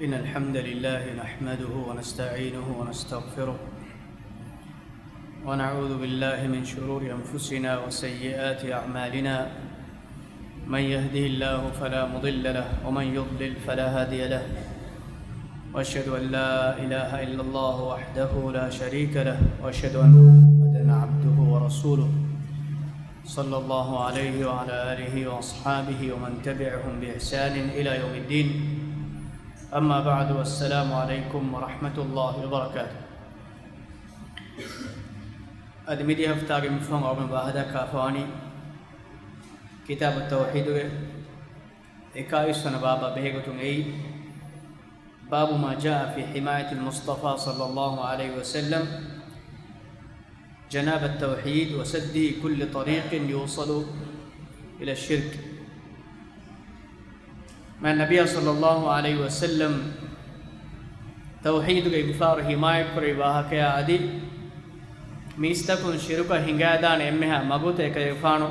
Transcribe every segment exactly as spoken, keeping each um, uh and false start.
إن الحمد لله نحمده ونستعينه ونستغفره، ونعوذ بالله من شرور أنفسنا وسيئات أعمالنا. من يهده الله فلا مضل له، ومن يضلل فلا هادي له. وأشهد أن لا إله إلا الله وحده لا شريك له، وأشهد أن محمدا عبده ورسوله، صلى الله عليه وعلى آله وأصحابه ومن تبعهم بإحسان إلى يوم الدين. أما بعد، والسلام عليكم ورحمة الله وبركاته. އަދި މިދިޔަ ހަފްތާގެ މިފަހުން އަޅުގަނޑު ވާހަކަދައްކާފަވާނީ ކިތާބު ތައުޙީދުގެ އެކާވީސް ވަނަ ބާބާ ބެހޭގޮތުން އެއީ، باب ما جاء في حماية المصطفى صلى الله عليه وسلم جناب التوحيد وسده كل طريق يوصل إلى الشرك. މާތް ނަބިއްޔާ ޞައްލައްލާހު ޢަލައިހި ވަސައްލަމް ތައުޙީދުގެ އިގުފާރު ޙިމާޔަތްކުރެއްވި ވާހަކަޔާ އަދި މީސްތަކުން ޝިރުކަށް ހިނގާދާނެ އެންމެހާ މަގުތައް އެކަލޭގެފާނު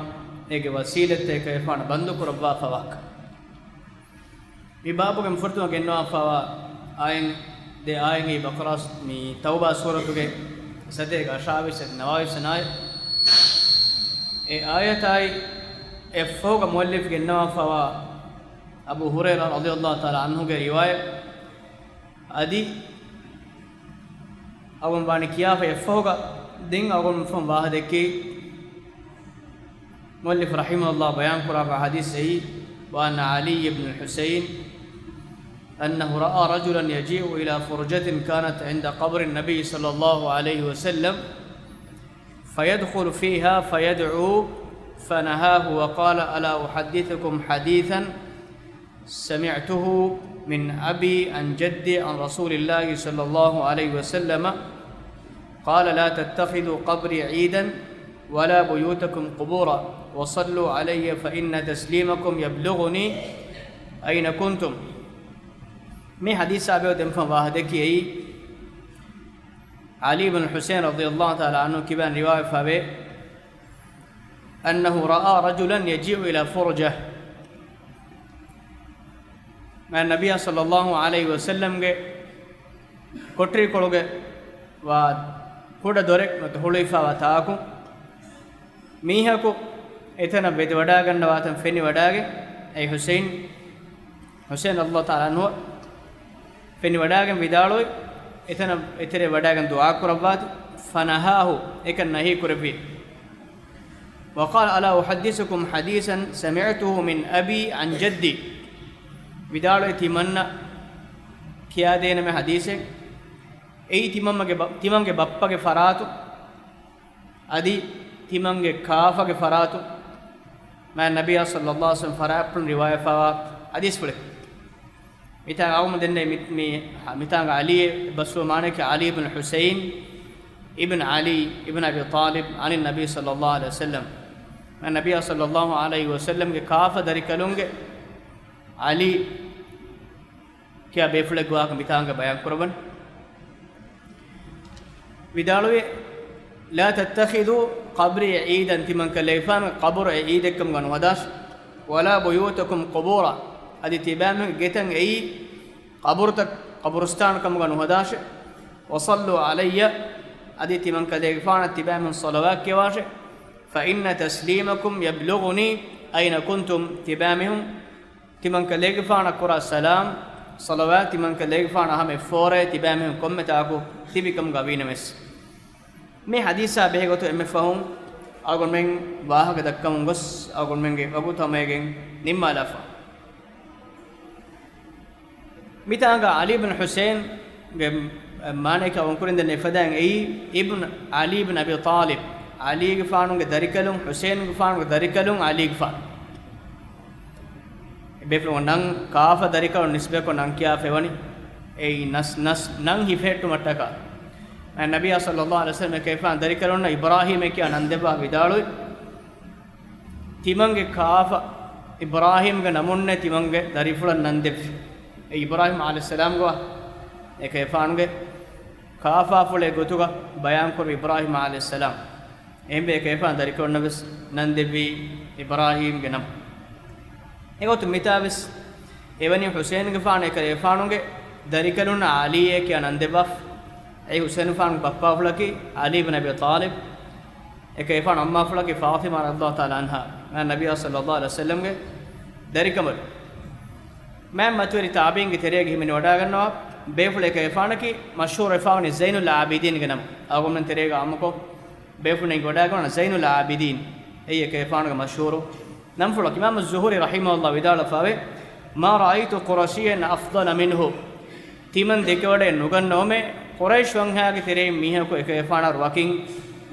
އޭގެ ވަސީލަތްތައް އެކަލޭގެފާނު ބަންދުކުރައްވާފަ ވާހަކަ. މި ބާބުގެ މި ފުރަތަމަ ގެންނަވާފައިވާ އާޔަތް ދެ އާޔަތް އެއީ ބަޤަރާ ސް-، މި ތައުބާ ސޫރަތުގެ ސަތޭކަ އަށާވީސް ނަވާވީސް އާޔަތް. އެ އާޔަތާއި އެއަށްފަހުގަ މުއައްލިފް ގެންނަވާފައިވާ އަބޫ ހުރައިރާ ރަޟިޔައްލާހު ތަޢާލާ ޢަންހުގެ ރިވާޔަތް އަދި އަޅުގަނޑު ވާނީ ކިޔާފަ އެއަށްފަހުގަ ދެން އަޅުގަނޑު މިފަހުން ވާހަކަ ދެއްކީ، މުއައްލިފް ރަޙިމަހުﷲ ބަޔާން ކުރާފަ ޙަދީޘް އެއީ، وعن علي بن الحسين أنه رأى رجلا يجيء إلى فرجة كانت عند قبر النبي صلى الله عليه وسلم فيدخل فيها فيدعو فنهاه وقال: ألا أحدثكم حديثا سمعته من أبي عن جدي عن رسول الله صلى الله عليه وسلم قال: لا تتخذوا قبري عيدا ولا بيوتكم قبورا وصلوا علي فإن تسليمكم يبلغني أين كنتم. މި ޙަދީޘާ ބެހޭ ދެންފަ ވާހަކަ ދެއްކި އެއީ، ޢަލީ ބިން ޙުސައިން ރަޟިޔައްލާހު ތަޢާލާ ޢަންހު ކިބައިން ރިވާޔަތްވެފަވޭ، أنه رأى رجلا يجيء إلى فرجة، މާތް ނަބިއްޔާ ޞައްލައްލާހު ޢަލައިހި ވަސައްލަމްގެ ކޮޓަރިކޮޅުގެ ވާ ކުޑަ ދޮރެއް ނުވަތަ ހުޅުވިފައިވާ ތާކު، މީހަކު އެތަނަށް ވެދިވަޑައިގަންނަވާތަން ފެނިވަޑައިގެން، އެ ޙުސައިން، ޙުސައިން ރަޟިޔައްލާހު ތަޢާލާ ޢަންހު ފެނިވަޑައިގެން ވިދާޅުވި، އެތަނަށް އެތެރެ ވަޑައިގެން ދުޢާ ކުރައްވާތި، فنهاه، އެކަން ނަހީ ކުރެއްވި. وقال: ألا أحدثكم حديثا سمعته من أبي عن جدي، ވިދާޅުވި ތިމަންނަ ކިޔާދޭނަމޭ ޙަދީޘެއް، އެއީ ތިމަންމަގެ ބަ-، ތިމަންގެ ބައްޕަގެ ފަރާތު، އަދި ތިމަންގެ ކާފަގެ ފަރާތު، މާތް ނަބިއްޔާ ޞައްލައްލާހު ޢަލައިހި ވަސައްލަމް ފަރާތްޕުޅުން ރިވާޔަތްވެފައިވާ ޙަދީޘްފުޅެއް. މިތާ އަޅުގަނޑު ދެންނެވި މި-، މި-، މިތާގަ ޢަލީ ބަސްވުމާ މާނައަކީ ޢަލީ ބިން ޙުސައިން އިބްން ޢަލީ އިބްން އަބީ ޠާލިބް عن النبي صلى الله عليه وسلم، މާތް ނަބިއްޔާ ޞައްލައްލާހު ޢަލައިހި ވަސައްލަމްގެ ކާފަ ދަރިކަލުންގެ ޢަލީ ކިޔާ ބޭފުޅެއްގެ ވާހަކަ މިތާނގަ ބަޔާން ކުރައްވަން. ވިދާޅުވި، لا تتخذوا قبري عيدا، ތިމަން ކަލޭގެފާނުގެ ޤަބުރު އެ ޢީދެއްކަމުގަ ނުހަދާށެ، ولا بيوتكم قبورا، އަދި ތިބާމެންގެ ގެތައް އެއީ ޤަބުރުތައް، ޤަބުރުސްތާނު ކަމުގަ ނުހަދާށެ، وصلوا علي، އަދި ތިމަން ކަލޭގެފާނަށް ތިބާމެން ޞަލަވާތް ކިޔަވާށެ، فإن تسليمكم يبلغني أين كنتم، ތިބާމެން ތިމަން ކަލޭގެފާނަށް ކުރާ ސަލާމް، ޞަލަވާތް ތިމަން ކަލޭގެފާނަށް ހަމަ އެއްފޯރައެއް ތިބާމީހުން ކޮންމެ ތާކު ތިބި ކަމުގަ ވީނަމަވެސް. މި ޙަދީޘާ ބެހޭގޮތުން އެންމެ ފަހުން އަޅުގަނޑުމެން ވާހަކަ ދައްކަމުން ގޮސް، އަޅުގަނޑުމެންގެ ވަގުތު ހަމައިގެން ނިންމާލާފަ. މިތާނގަ ޢަލީ ބިން ޙުސައިންގެ މާނައަކީ އަޅުގަނޑު ކުރިން ދެން އެފަދައިން އެއީ އިބްން ޢަލީ ބިން އަބީ ޠާލިބް، ޢަލީގެފާނުގެ ދަރިކަލުން، ޙުސައިންގެފާނުގެ ދަރިކަލުން ޢަލީގެފާނު. އެބޭފުޅުން ނަން ކާފަ ދަރިކަލުން ނިސްބަތްކޮށް ނަން ކިޔާފައިވަނީ. އެއީ ނަސް، ނަސް، ނަން ހިފެހެއްޓުމަށްޓަކާ. ނަބިއްޔާ ޞައްލައްލާހު ޢަލައިހި ވަސައްލަމް އެކަލޭގެފާނު ދަރިކަލުންނަށް އިބްރާހީމޭ ކިޔާ ނަން ދެއްވާ ވިދާޅުވި، ތިމަންގެ ކާފަ އިބްރާހީމްގެ ނަމުންނޭ ތިމަންގެ ދަރިފުޅަށް ނަން ދެއްވި. އެ އިބްރާހީމް ޢަލައިހިއްސަލާމްގެ ވާހަކަ. އެކަލޭގެފާނުގެ ކާފާފުޅެއް ގޮތުގަ ބަޔާންކުރި އިބްރާހީމް ޢަލައިހިއްސަލާމް. އެހެންވެ އެކަލޭގެފާނު ދަރިކަލުންނަށް ވެސް ނަން ދެއްވީ އިބްރާހީމްގެ ނަމުން. އެގޮތުން މިތާ ވެސް އެވަނީ ޙުސައިންގެފާނު އެކަލޭގެފާނުގެ ދަރިކަލުންނަށް ޢަލީއޭ ކިޔާ ނަން ދެއްވާފަ. އެއީ ޙުސައިނުފާނުގެ ބައްޕާފުޅަކީ ޢަލީ ބިން އަބީ ޠާލިބް. އެކަލޭގެފާނު އައްމާފުޅަކީ ފާޠިމާ ރަޟިޔަﷲ ތަޢާލާ ޢަންހާ. މާތް ނަބިއްޔާ ޞައްލަﷲ ޢަލައިހި ވަސައްލަމްގެ ދަރިކަނބަލު. މާތް މަތިވެރި ތާބިޢީންގެ ތެރޭގަ ހިމެނިވަޑައިގަންނަވާ ބޭފުޅެއް އެކަލޭގެފާނަކީ މަޝްހޫރުވެފާވަނީ ޒައިނުލް ޢާބިދީންގެ ނަމުން. އަޅުގަނޑުމެން ތެރޭގަ ޢާއްމުކޮށް ބޭފުޅުން އެނގިވަޑައިގަންނަވާ ޒައިނުލް ޢާބިދީން. އެއީ އެކަލޭގެފާނުގެ މަޝްހޫރު ނަންފުޅަކީ. އިމާމު ޒުހުރީ ރަޙިމަހުﷲ ވިދާޅުވެފައިވޭ، "ما رأيت قرشيا أفضل منه." ތިމަން ދެކެވަޑައެއް ނުގަންނަވަމޭ، ޤުރައިޝް ވަންހައިގެ ތެރެއިން މީހަކު އެކަލޭގެފާނަށް ވަކިން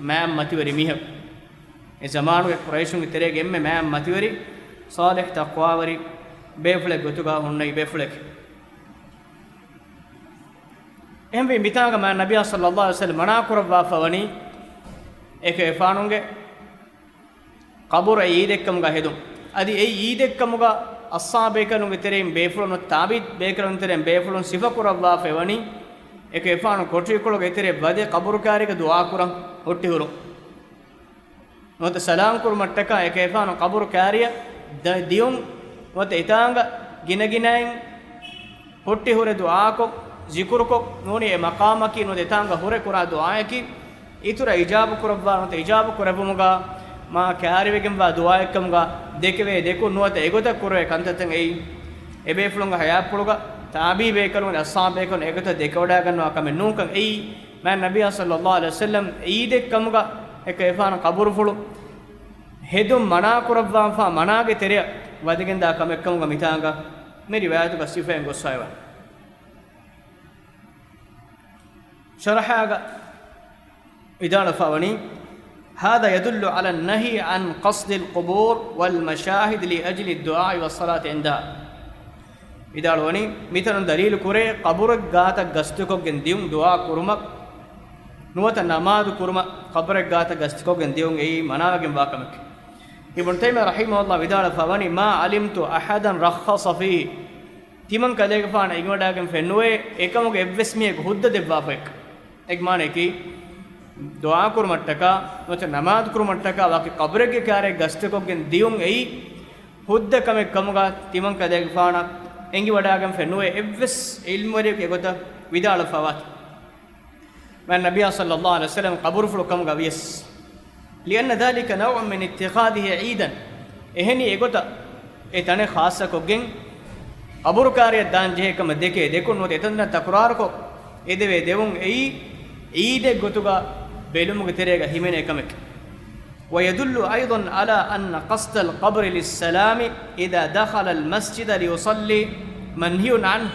މާތް މަތިވެރި މީހަކު. އެ ޒަމާނުގެ ޤުރައިޝުންގެ ތެރޭގެ އެންމެ މާތް މަތިވެރި، ޞާލިޙް ތަޤްވާވެރި ބޭފުޅެއް ގޮތުގަ ހުންނަ ބޭފުޅެކޭ. އެހެންވީ މިތާނގަ މާތް ނަބިއްޔާ ޞައްލަﷲ ޢަލައިހި ވަސައްލަމް މަނާ ކުރައްވާފަ ވަނީ އެކަލޭގެފާނުގެ ޤަބުރު އެ ޢީދެއްކަމުގަ ހެދުން. އަދި އެ ޢީދެއްކަމުގަ އަޞްޙާބޭކަލުންގެ ތެރެއިން ބޭފުޅުން، ތާބިޢީ ބޭކަލުން ތެރެއިން ބޭފުޅުން ސިފަކުރައްވާފައި ވަނީ އެކަލޭގެފާނު ކޮޓަރިކޮޅުގެ އެތެރެ ވަދެ ޤަބުރު ކާރީގަ ދުޢާކުރަން ހުއްޓިހުރުން. ނުވަތަ ސަލާމް ކުރުމަށްޓަކާ އެކަލޭގެފާނު ޤަބުރު ކާރިއަށް ދަ-، ދިޔުން. ނުވަތަ އެތާނގަ ގިނަގިނައިން ހުއްޓި ހުރެ ދުޢާކޮށް، ޒިކުރުކޮށް ނޫނީ އެ މަޤާމަކީ ނުވަތަ އެތާނގަ ހުރެ ކުރާ ދުޢާއަކީ އިތުރަށް އިޖާބަ ކުރައްވާ ނުވަތަ އިޖާބަ ކުރެއްވުމުގަ މާ ކާރިވެގެންވާ ދުޢާއެއްކަމުގަ ދެކެވޭ ދެކުން ނުވަތަ އެގޮތަށް ކުރެވޭ ކަންތައްތައް އެއީ އެބޭފުޅުންގެ ޙަޔާތްޕުޅުގަ ތާބިޢީ ބޭކަލުން އަޞްޙާބޭކަލުން އެގޮތަށް ދެކެވަޑައިގަންނަވާ ކަމެއް ނޫންކަން އެއީ މާތް ނަބިއްޔާ ޞައްލަﷲ ޢަލައިހި ވަސައްލަމް ޢީދެއްކަމުގަ އެކަލޭގެފާނު ޤަބުރުފުޅު ހެދުން މަނާކުރައްވާފާ މަނާގެ ތެރެއަށް ވަދެގެންދާ ކަމެއްކަމުގަ މިތާނގަ މި ރިވާޔަތުގަ ސިފައިން ގޮސްފައިވާ. ޝަރަޙާގަ ވިދާޅުވެފައިވަނީ، هذا يدل على النهي عن قصد القبور والمشاهد لأجل الدعاء والصلاة عندها. ވިދާޅުވަނީ، މިތަނުން ދަލީލު ކުރޭ، ޤަބުރެއް ގާތަށް ގަސްތުކޮށްގެން ދިޔުން ދުޢާ ކުރުމަށް ނުވަތަ ނަމާދު ކުރުމަށް ޤަބުރެއް ގާތަށް ގަސްތުކޮށްގެން ދިޔުން އެއީ މަނާވެގެންވާ ކަމެކޭ. އިބްނު ތައިމިއްޔާ ރަޙިމަހުﷲ ވިދާޅުވެފައިވަނީ، ما علمت أحدا رخص فيه. ތިމަން ކަލޭގެފާނަށް އެނގިވަޑައިގެން ފެންނުވޭ، އެކަމުގެ އެއްވެސް މީހަކު ހުއްދަ ދެއްވާފައެއްކަން. އޭގެ މާނައަކީ، ދުޢާ ކުރުމަށްޓަކާ، ނުވަތަ ނަމާދު ކުރުމަށްޓަކާ ވަކި ޤަބުރެއްގެ ކާރިއަށް ގަސްތުކޮށްގެން ދިޔުން އެއީ ހުއްދަ ކަމެއް ކަމުގަ ތިމަން ކަލޭގެފާނަށް އެނގިވަޑައިގެން ފެންނުވޭ، އެއްވެސް ޢިލްމުވެރިޔަކު އެގޮތަށް ވިދާޅުވެފައިވާތީ. މާތް ނަބިއްޔާ ޞައްލަﷲ ޢަލައިހި ވަސައްލަމް ޤަބުރުފުޅު ކަމުގަ ވިޔަސް. لأن ذلك نوع من اتخاذه عيدا. އެހެނީ އެގޮތަށް އެ ތަނެއް ޚާއްޞަކޮށްގެން ޤަބުރު ކާރިއަށް ދާން ޖެހޭ ކަމަށް ދެކޭ ދެކުން ނުވަތަ އެތަންތަނަށް ތަކުރާރުކޮށް އެދެވޭ ދެވުން އެއީ ޢީދެއް ގޮތުގަ ބެލުމުގެ ތެރޭގަ ހިމެނޭ ކަމެކޭ. ويدل أيضا على أن قصد القبر للسلام إذا دخل المسجد ليصلي منهي عنه.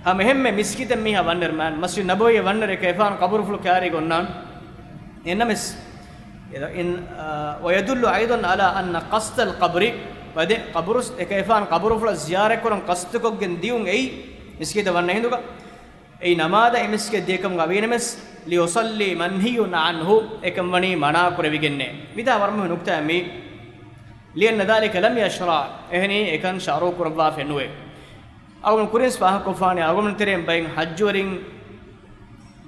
ހަމައެހެންމެ މިސްކިތަށް މީހާ ވަންނައިރު، މާތް މަސްޖިދު ނަބަވީއަށް ވަންނައިރު އެކަލޭގެފާނު ޤަބުރުފުޅު ކާރީގަ އޮންނާނެ. އެހެންނަމަވެސް، އިން، އާ، ويدل أيضا على أن قصد القبر، ވަދެ ޤަބުރު، އެކަލޭގެފާނު ޤަބުރުފުޅަށް ޒިޔާރަތްކުރަން ޤަޞްދުކޮށްގެން ދިޔުން އެއީ މިސްކިތަށް ވަންނަ ހިނދުގަ، އެއީ ނަމާދަށް އެ މިސްކިތަށް ދިޔަކަމުގަ ވީނަމަވެސް، ليصلي منهي عنه، އެކަން ވަނީ މަނާ ކުރެވިގެންނޭ. މިތާ ވަރަށް މުހިންމު ނުކްތާއެއް މީ. لأن ذلك لم يشرع، އެހެނީ އެކަން ޝަރުޢު ކުރައްވާފައެއް ނުވޭ. އަޅުގަނޑު ކުރިންސް ފާހަގަކޮށްފާނެ، އަޅުގަނޑު ތެރެއިން ބައެއް ޙައްޖުވެރިން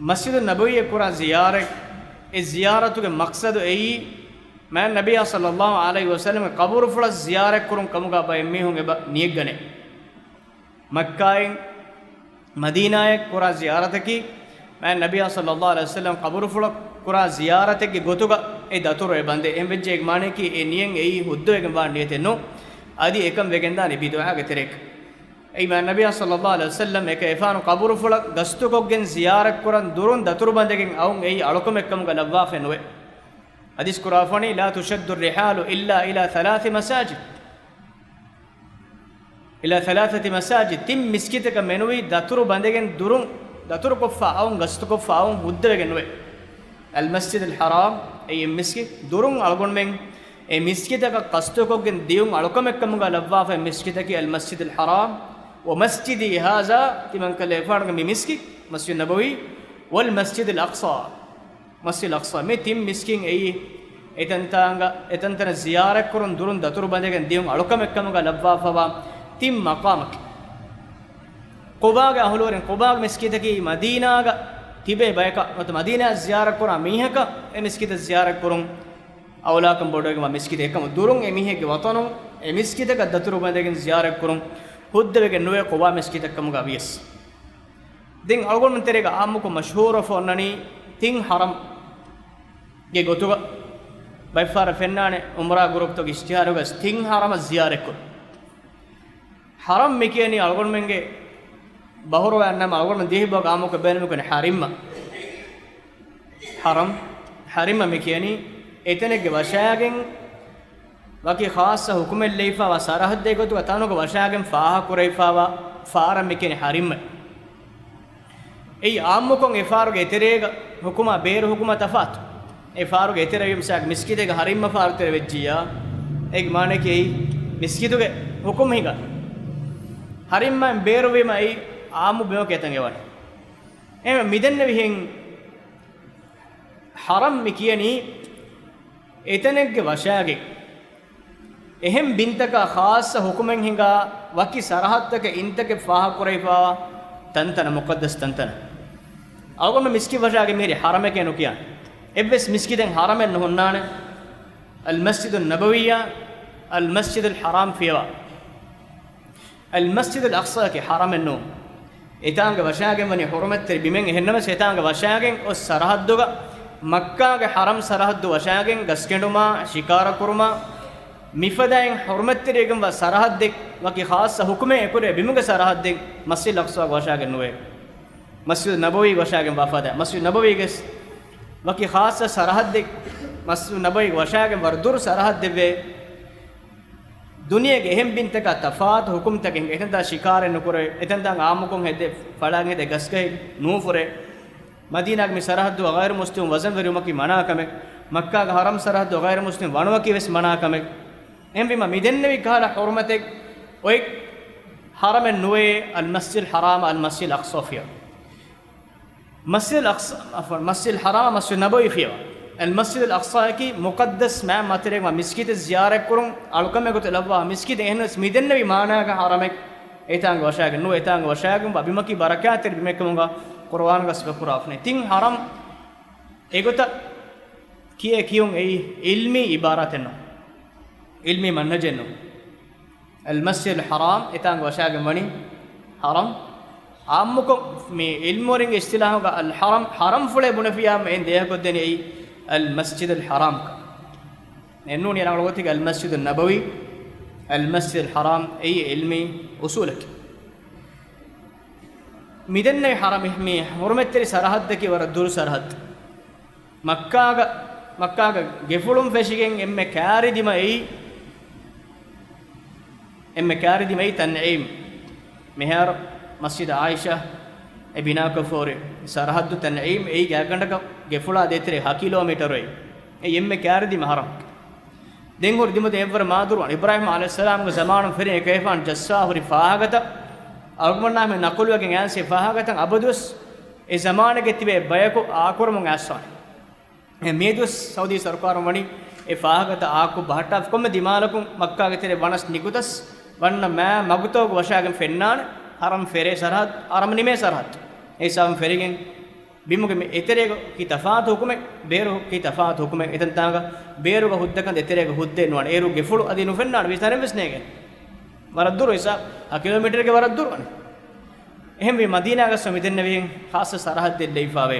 މަސްޖިދު ނަބަވީއަށް ކުރާ ޒިޔާރަތް، އެ ޒިޔާރަތުގެ މަޤްޞަދު އެއީ، މާތް ނަބިއްޔާ ޞައްލަﷲ ޢަލައިހި ވަސައްލަމްގެ ޤަބުރުފުޅަށް ޒިޔާރަތްކުރުން ކަމުގަ ބައެއް މީހުން އެބަ ނިޔަތްގަނޭ. މައްކާއިން މަދީނާއަށް ކުރާ ޒިޔާރަތަކީ، މާތް ނަބިއްޔާ ޞައްލަﷲ ޢަލައިހި ވަސައްލަމް ޤަބުރުފުޅަށް ކުރާ ޒިޔާރަތެއްގެ ގޮތުގަ އެ ދަތުރު އެ ބަނދޭ. އެހެން ވެއްޖެ އޭގެ މާނައަކީ އެ ނިޔަތް އެއީ ހުއްދަވެގެންވާ ނިޔަތެއް ނޫން. އަދި އެކަން ވެގެންދާނީ ބިދުޢާގެ ތެރެއަކަށް. އެއީ މާތް ނަބިއްޔާ ޞައްލަﷲ ޢަލައިހި ވަސައްލަމް އެކަލޭގެފާނު ޤަބުރުފުޅަށް ގަސްތުކޮށްގެން ޒިޔާރަތްކުރަން ދުރުން ދަތުރު ބަނދެގެން އައުން އެއީ އަޅުކަމެއްކަމުގަ ލައްވާފައެއް ނުވޭ. ޙަދީޘް ކުރާފައިވަނީ، لا تشد الرحال إلا إلى ثلاث مساجد. إلى ثلاثة مساجد، ތިން މިސްކިތަކަށް މެނުވީ ދަތުރު ބަނދެގެން ދުރުން، ދަތުރުކޮށްފަ އައުން، ގަސްތުކޮށްފަ އައުން ހުއްދަވެގެން ނުވޭ. المسجد الحرام، އެއީ މިސްކިތް، ދުރުން އަޅުގަނޑުމެން އެ މިސްކިތަކަށް ގަސްތުކޮށްގެން ދިޔުން އަޅުކަމެއްކަމުގަ ލައްވާފައި މިސްކިތަކީ المسجد الحرام، ومسجدي هذا، ތިމަންކަލޭގެފާނުގެ މި މިސްކިތް، މަސްޖިދު ނަބަވީ، والمسجد الأقصى، މަސްޖިދުލް އަޤްޞާ. މި ތިން މިސްކިތް އެއީ އެތަންތާނގަ، އެތަންތަނަށް ޒިޔާރަތްކުރުން ދުރުން ދަތުރު ބަނދެގެން ދިޔުން އަޅުކަމެއްކަމުގަ ލައްވާފަވާ ތިން މަޤާމަކީ. ޤުބާގެ އަހުލުވެރިން، ޤުބާގެ މިސްކިތަކީ މަދީނާގަ ތިބޭ ބަޔަކަށް ނުވަތަ މަދީނާއަށް ޒިޔާރަތްކުރާ މީހަކަށް އެ މިސްކިތަށް ޒިޔާރަތްކުރުން އައުލާކަން ބޮޑުވެގެންވާ މިސްކިތެއް. އެކަމު ދުރުން އެ މީހެއްގެ ވަޠަނުން އެ މިސްކިތަކަށް ދަތުރު ބަނދެގެން ޒިޔާރަތްކުރުން ހުއްދަވެގެން ނުވޭ ޤުބާ މިސްކިތަށްކަމުގަ ވިޔަސް. ދެން އަޅުގަނޑުމެން ތެރޭގަ އާއްމުކޮށް މަޝްހޫރަށް އޮންނަނީ ތިން ޙަރަމްގެ ގޮތުގަ ބައެއްފަހަރަށް ފެންނާނެ އުމްރާ ގުރޫޕްތަކުގެ އިޝްތިހާރުގަސް ތިން ޙަރަމަށް ޒިޔާރަތްކުރުން. ޙަރަމް މި ކިޔަނީ އަޅުގަނޑުމެންގެ ބަހުރުވައި ނަމަ އަޅުގަނޑުމެން ދިވެހިބަހުގަ އާއްމުކޮށް ބޭނުމިކުން ޙަރިމް. ޙަރަމް، ޙަރިމް މި ކިޔަނީ އެތަނެއްގެ ވަށާގެން ވަކި ޚާއްޞަ ޙުކުމެއް ލެއްވިފާވާ ސަރަޙައްދެއް ގޮތުގަ ތަނުގަ ވަށާގެން ފާހަގަކުރެވިފާވާ ފަހަރަށް މި ކިޔަނީ ޙަރިމް. އެއީ އާއްމުކޮށް އެ ފަހަރުގެ އެތެރޭގަ ޙުކުމާ ބޭރު ޙުކުމާ ތަފާތު. އެ ފަހަރުގެ އެތެރެވީ މިސާލަކަށް މިސްކިތެއްގަ ޙަރިމް ފަހަރު ތެރެވެއްޖިއްޔާ، އޭގެ މާނައަކީ އެއީ މިސްކިތުގެ ޙުކުމް ހިނގާ. ޙަރިމްއިން ބޭރުވީމަ އެއީ އާއްމު ބިމަކު އެތަން އެވަނީ. އެހެންވެ މިދެންނެވިހެން ޙަރަމް މި ކިޔަނީ އެތަނެއްގެ ވަށާގެން އެހެން ބިންތަކާ ޚާއްޞަ ޙުކުމެއް ހިނގާ ވަކި ސަރަޙައްދަކަށް އިންތަކެއް ފާހަގަކުރެވިފާވާ ތަންތަނަށް، މުޤައްދަސް ތަންތަނަށް. އަޅުގަނޑު މިސްކިތް ވަށާގެން މިހިރީ ޙަރަމެކޭ ނުކިޔާނެ. އެއްވެސް މިސްކިތެއް ޙަރަމެއް ނުހުންނާނެ. އަލްމަސްޖިދުއް ނަބަވިއްޔާ، އަލްމަސްޖިދުލް ޙަރާމް ފިޔަވާ. އަލްމަސްޖިދުލް އަޤްޞާއަކީ ޙަރަމެއް ނޫން. އެތާނގަ ވަށާގެން ވަނީ ޙުރުމަތްތެރި ބިމެއް. އެހެންނަމަވެސް އެތާނގަ ވަށާގެން އޮތް ސަރަޙައްދުގަ، މައްކާގެ ޙަރަމް ސަރަޙައްދު ވަށާގެން ގަސްގެނޑުމާ، ޝިކާރަ ކުރުމާ، މިފަދައިން ޙުރުމަތްތެރިވެގެންވާ ސަރަޙައްދެއް، ވަކި ޚާއްޞަ ޙުކުމެއް އެކުރޭ ބިމުގެ ސަރަޙައްދެއް މަސްޖިދުލް އަޤްޞާގަ ވަށާގެން ނުވޭ. މަސްޖިދު ނަބަވީ ވަށާގެން ވާ ފަދަ، މަސްޖިދު ނަބަވީގެ ވަކި ޚާއްޞަ ސަރަޙައްދެއް، މަސްޖިދު ނަބަވީ ވަށާގެން ވަރަށް ދުރު ސަރަޙައްދެއްވޭ. ދުނިޔޭގެ އެހެން ބިންތަކާ ތަފާތު ޙުކުމްތަކެއް ހިނގޭ. އެތަންތާ ޝިކާރެއް ނުކުރޭ، އެތަންތާ އާއްމުކޮށް ހެދޭ ފަޅާގެ ހެދޭ ގަސްގަހެއް ނޫފުރޭ. މަދީނާގެ މި ސަރަޙައްދު ޣައިރު މުސްލިމުން ވަޒަންވެރިވުމަކީ މަނާ ކަމެއް. މައްކާގެ ޙަރަމް ސަރަޙައްދު ޣައިރު މުސްލިމުން ވަނުވަކީ ވެސް މަނާ ކަމެއް. އެހެންވީމަ މިދެންނެވި ކަހަލަ ޙުރުމަތެއް އޮތް ޙަރަމެއް ނުވޭ އަލްމަސްޖިދުލް ޙަރާމް، އަލްމަސްޖިދުލް އަޤްޞާ ފިޔަވާ. މަސްޖިދުލް އަޤްޞާ، ޢަފްވަން، މަސްޖިދުލް ޙަރާމް، މަސްޖިދު ނަބަވީ ފިޔަވާ. އަލްމަސްޖިދުލް އަޤްޞާއަކީ މުޤައްދަސް މާތް މަތިވެރިންގެ މިސްކިތެއް ޒިޔާރަތްކުރުން އަޅުކަމެއް ގޮތަށް ލައްވާ މިސްކިތެއް. އެހެނަސް މިދެންނެވި މާނާގަ ޙަރަމެއް އެތާނގަ ވަށާގެން ނުވޭ. އެތާނގަ ވަށާގެންވާ ބިމަކީ ބަރަކާތްތެރި ބިމެއްކަމުގަ ޤުރުއާނުގަ ސިފަކުރާފަ. ތިން ޙަރަމް އެގޮތަށް ކިޔޭ ކިޔުން އެއީ ޢިލްމީ ޢިބާރާތެއް ނޫން. ޢިލްމީ މަންހަޖެއް ނޫން. އަލްމަސްޖިދުލް ޙަރާމް އެތާނގަ ވަށާގެން ވަނީ ޙަރަމް. ޢާއްމުކޮށް މި ޢިލްމުވެރިންގެ އިޞްޠިލާޙުގަ އަލް ޙަރަމް، ޙަރަމްފުޅޭ ބުނެފިއްޔާ އެން ދޭހަކޮށްދޭނީ އެއީ އަލްމަސްޖިދުލް ޙަރާމް. އެންނޫނީ ރަނގަޅު ގޮތެއްގަ އަލްމަސްޖިދު ނަބަވީ، އަލްމަސްޖިދުލް ޙަރާމް އެއީ ޢިލްމީ އުޞޫލަކީ. މިދެންނެވި ޙަރަމް މި ޙުރުމަތްތެރި ސަރަޙައްދަކީ ވަރަށް ދުރު ސަރަޙައްދު. މައްކާގަ، މައްކާގަ ގެފުޅުން ފެށިގެން އެންމެ ކާރިދިމަ އެއީ، އެންމެ ކާރިދިމައީ ތަންޢީމް. މިހާރު މަސްޖިދު ޢާއިޝާ އެ ބިނާކޮށްފަ ހުރި ސަރަޙައްދު ތަންޢީމް އެއީ ގާތްގަނޑަކަށް ގެފުޅާ ދޭތެރޭ ހަ ކިލޯމީޓަރު އެއީ. އެއީ އެންމެ ކާރިދިމަ ޙަރަމް. ދެން ހުރި ދިމުދެން އެއްވަރު މާދުރުވަން. އިބްރާހީމް ޢަލައިހިއްސަލާމްގެ ޒަމާނުން ފެށިގެން އެކަހެފާން ޖައްސާ ހުރި ފާހަގަތައް، އަޅުގަނޑުމެންނާ މި ނަޤުލުވެގެން އައިސް އެ ފާހަގަތައް އަބަދުވެސް އެ ޒަމާނެއްގެ ތިބޭ ބަޔަކު އާކުރަމުން އައިސްފާނެ. އެ މިއަދުވެސް ސައުދީ ސަރުކާރުން ވަނީ އެ ފާހަގަތައް އާކު ބަހައްޓާފަ. ކޮންމެ ދިމާލަކުން މައްކާގެ ތެރޭ ވަނަސް ނިކުތަސް ވަންނަ މާ މަގުތަކުގެ ވަށާގެން ފެންނާނެ. ޙަރަމް ފެރޭ ސަރަޙައްދު، ޙަރަމް ނިމޭ ސަރަޙައްދު. އެ ހިސާބުން ފެށިގެން ބިމުގެ މި އެތެރޭގަ ކީ ތަފާތު ޙުކުމެއް، ބޭރު ކީ ތަފާތު ޙުކުމެއް، އެތަންތާނގަ ބޭރުގަ ހުއްދަ ކަން އެތެރޭގަ ހުއްދައެއް ނުވާނެ. އޭރު ގެފުޅު އަދި ނުފެންނާނެ، ވިސްނާނެ ވެސް ނޭނގެ. ވަރަށް ދުރު އިސާ، ހަ ކިލޯމީޓަރެއްގެ ވަރަށް ދުރު ވަނީ. އެހެންވީ މަދީނާގަސް މިދެންނެވިހެން ޚާއްޞަ ސަރަޙައްދެއް ލެއްވިފާވޭ.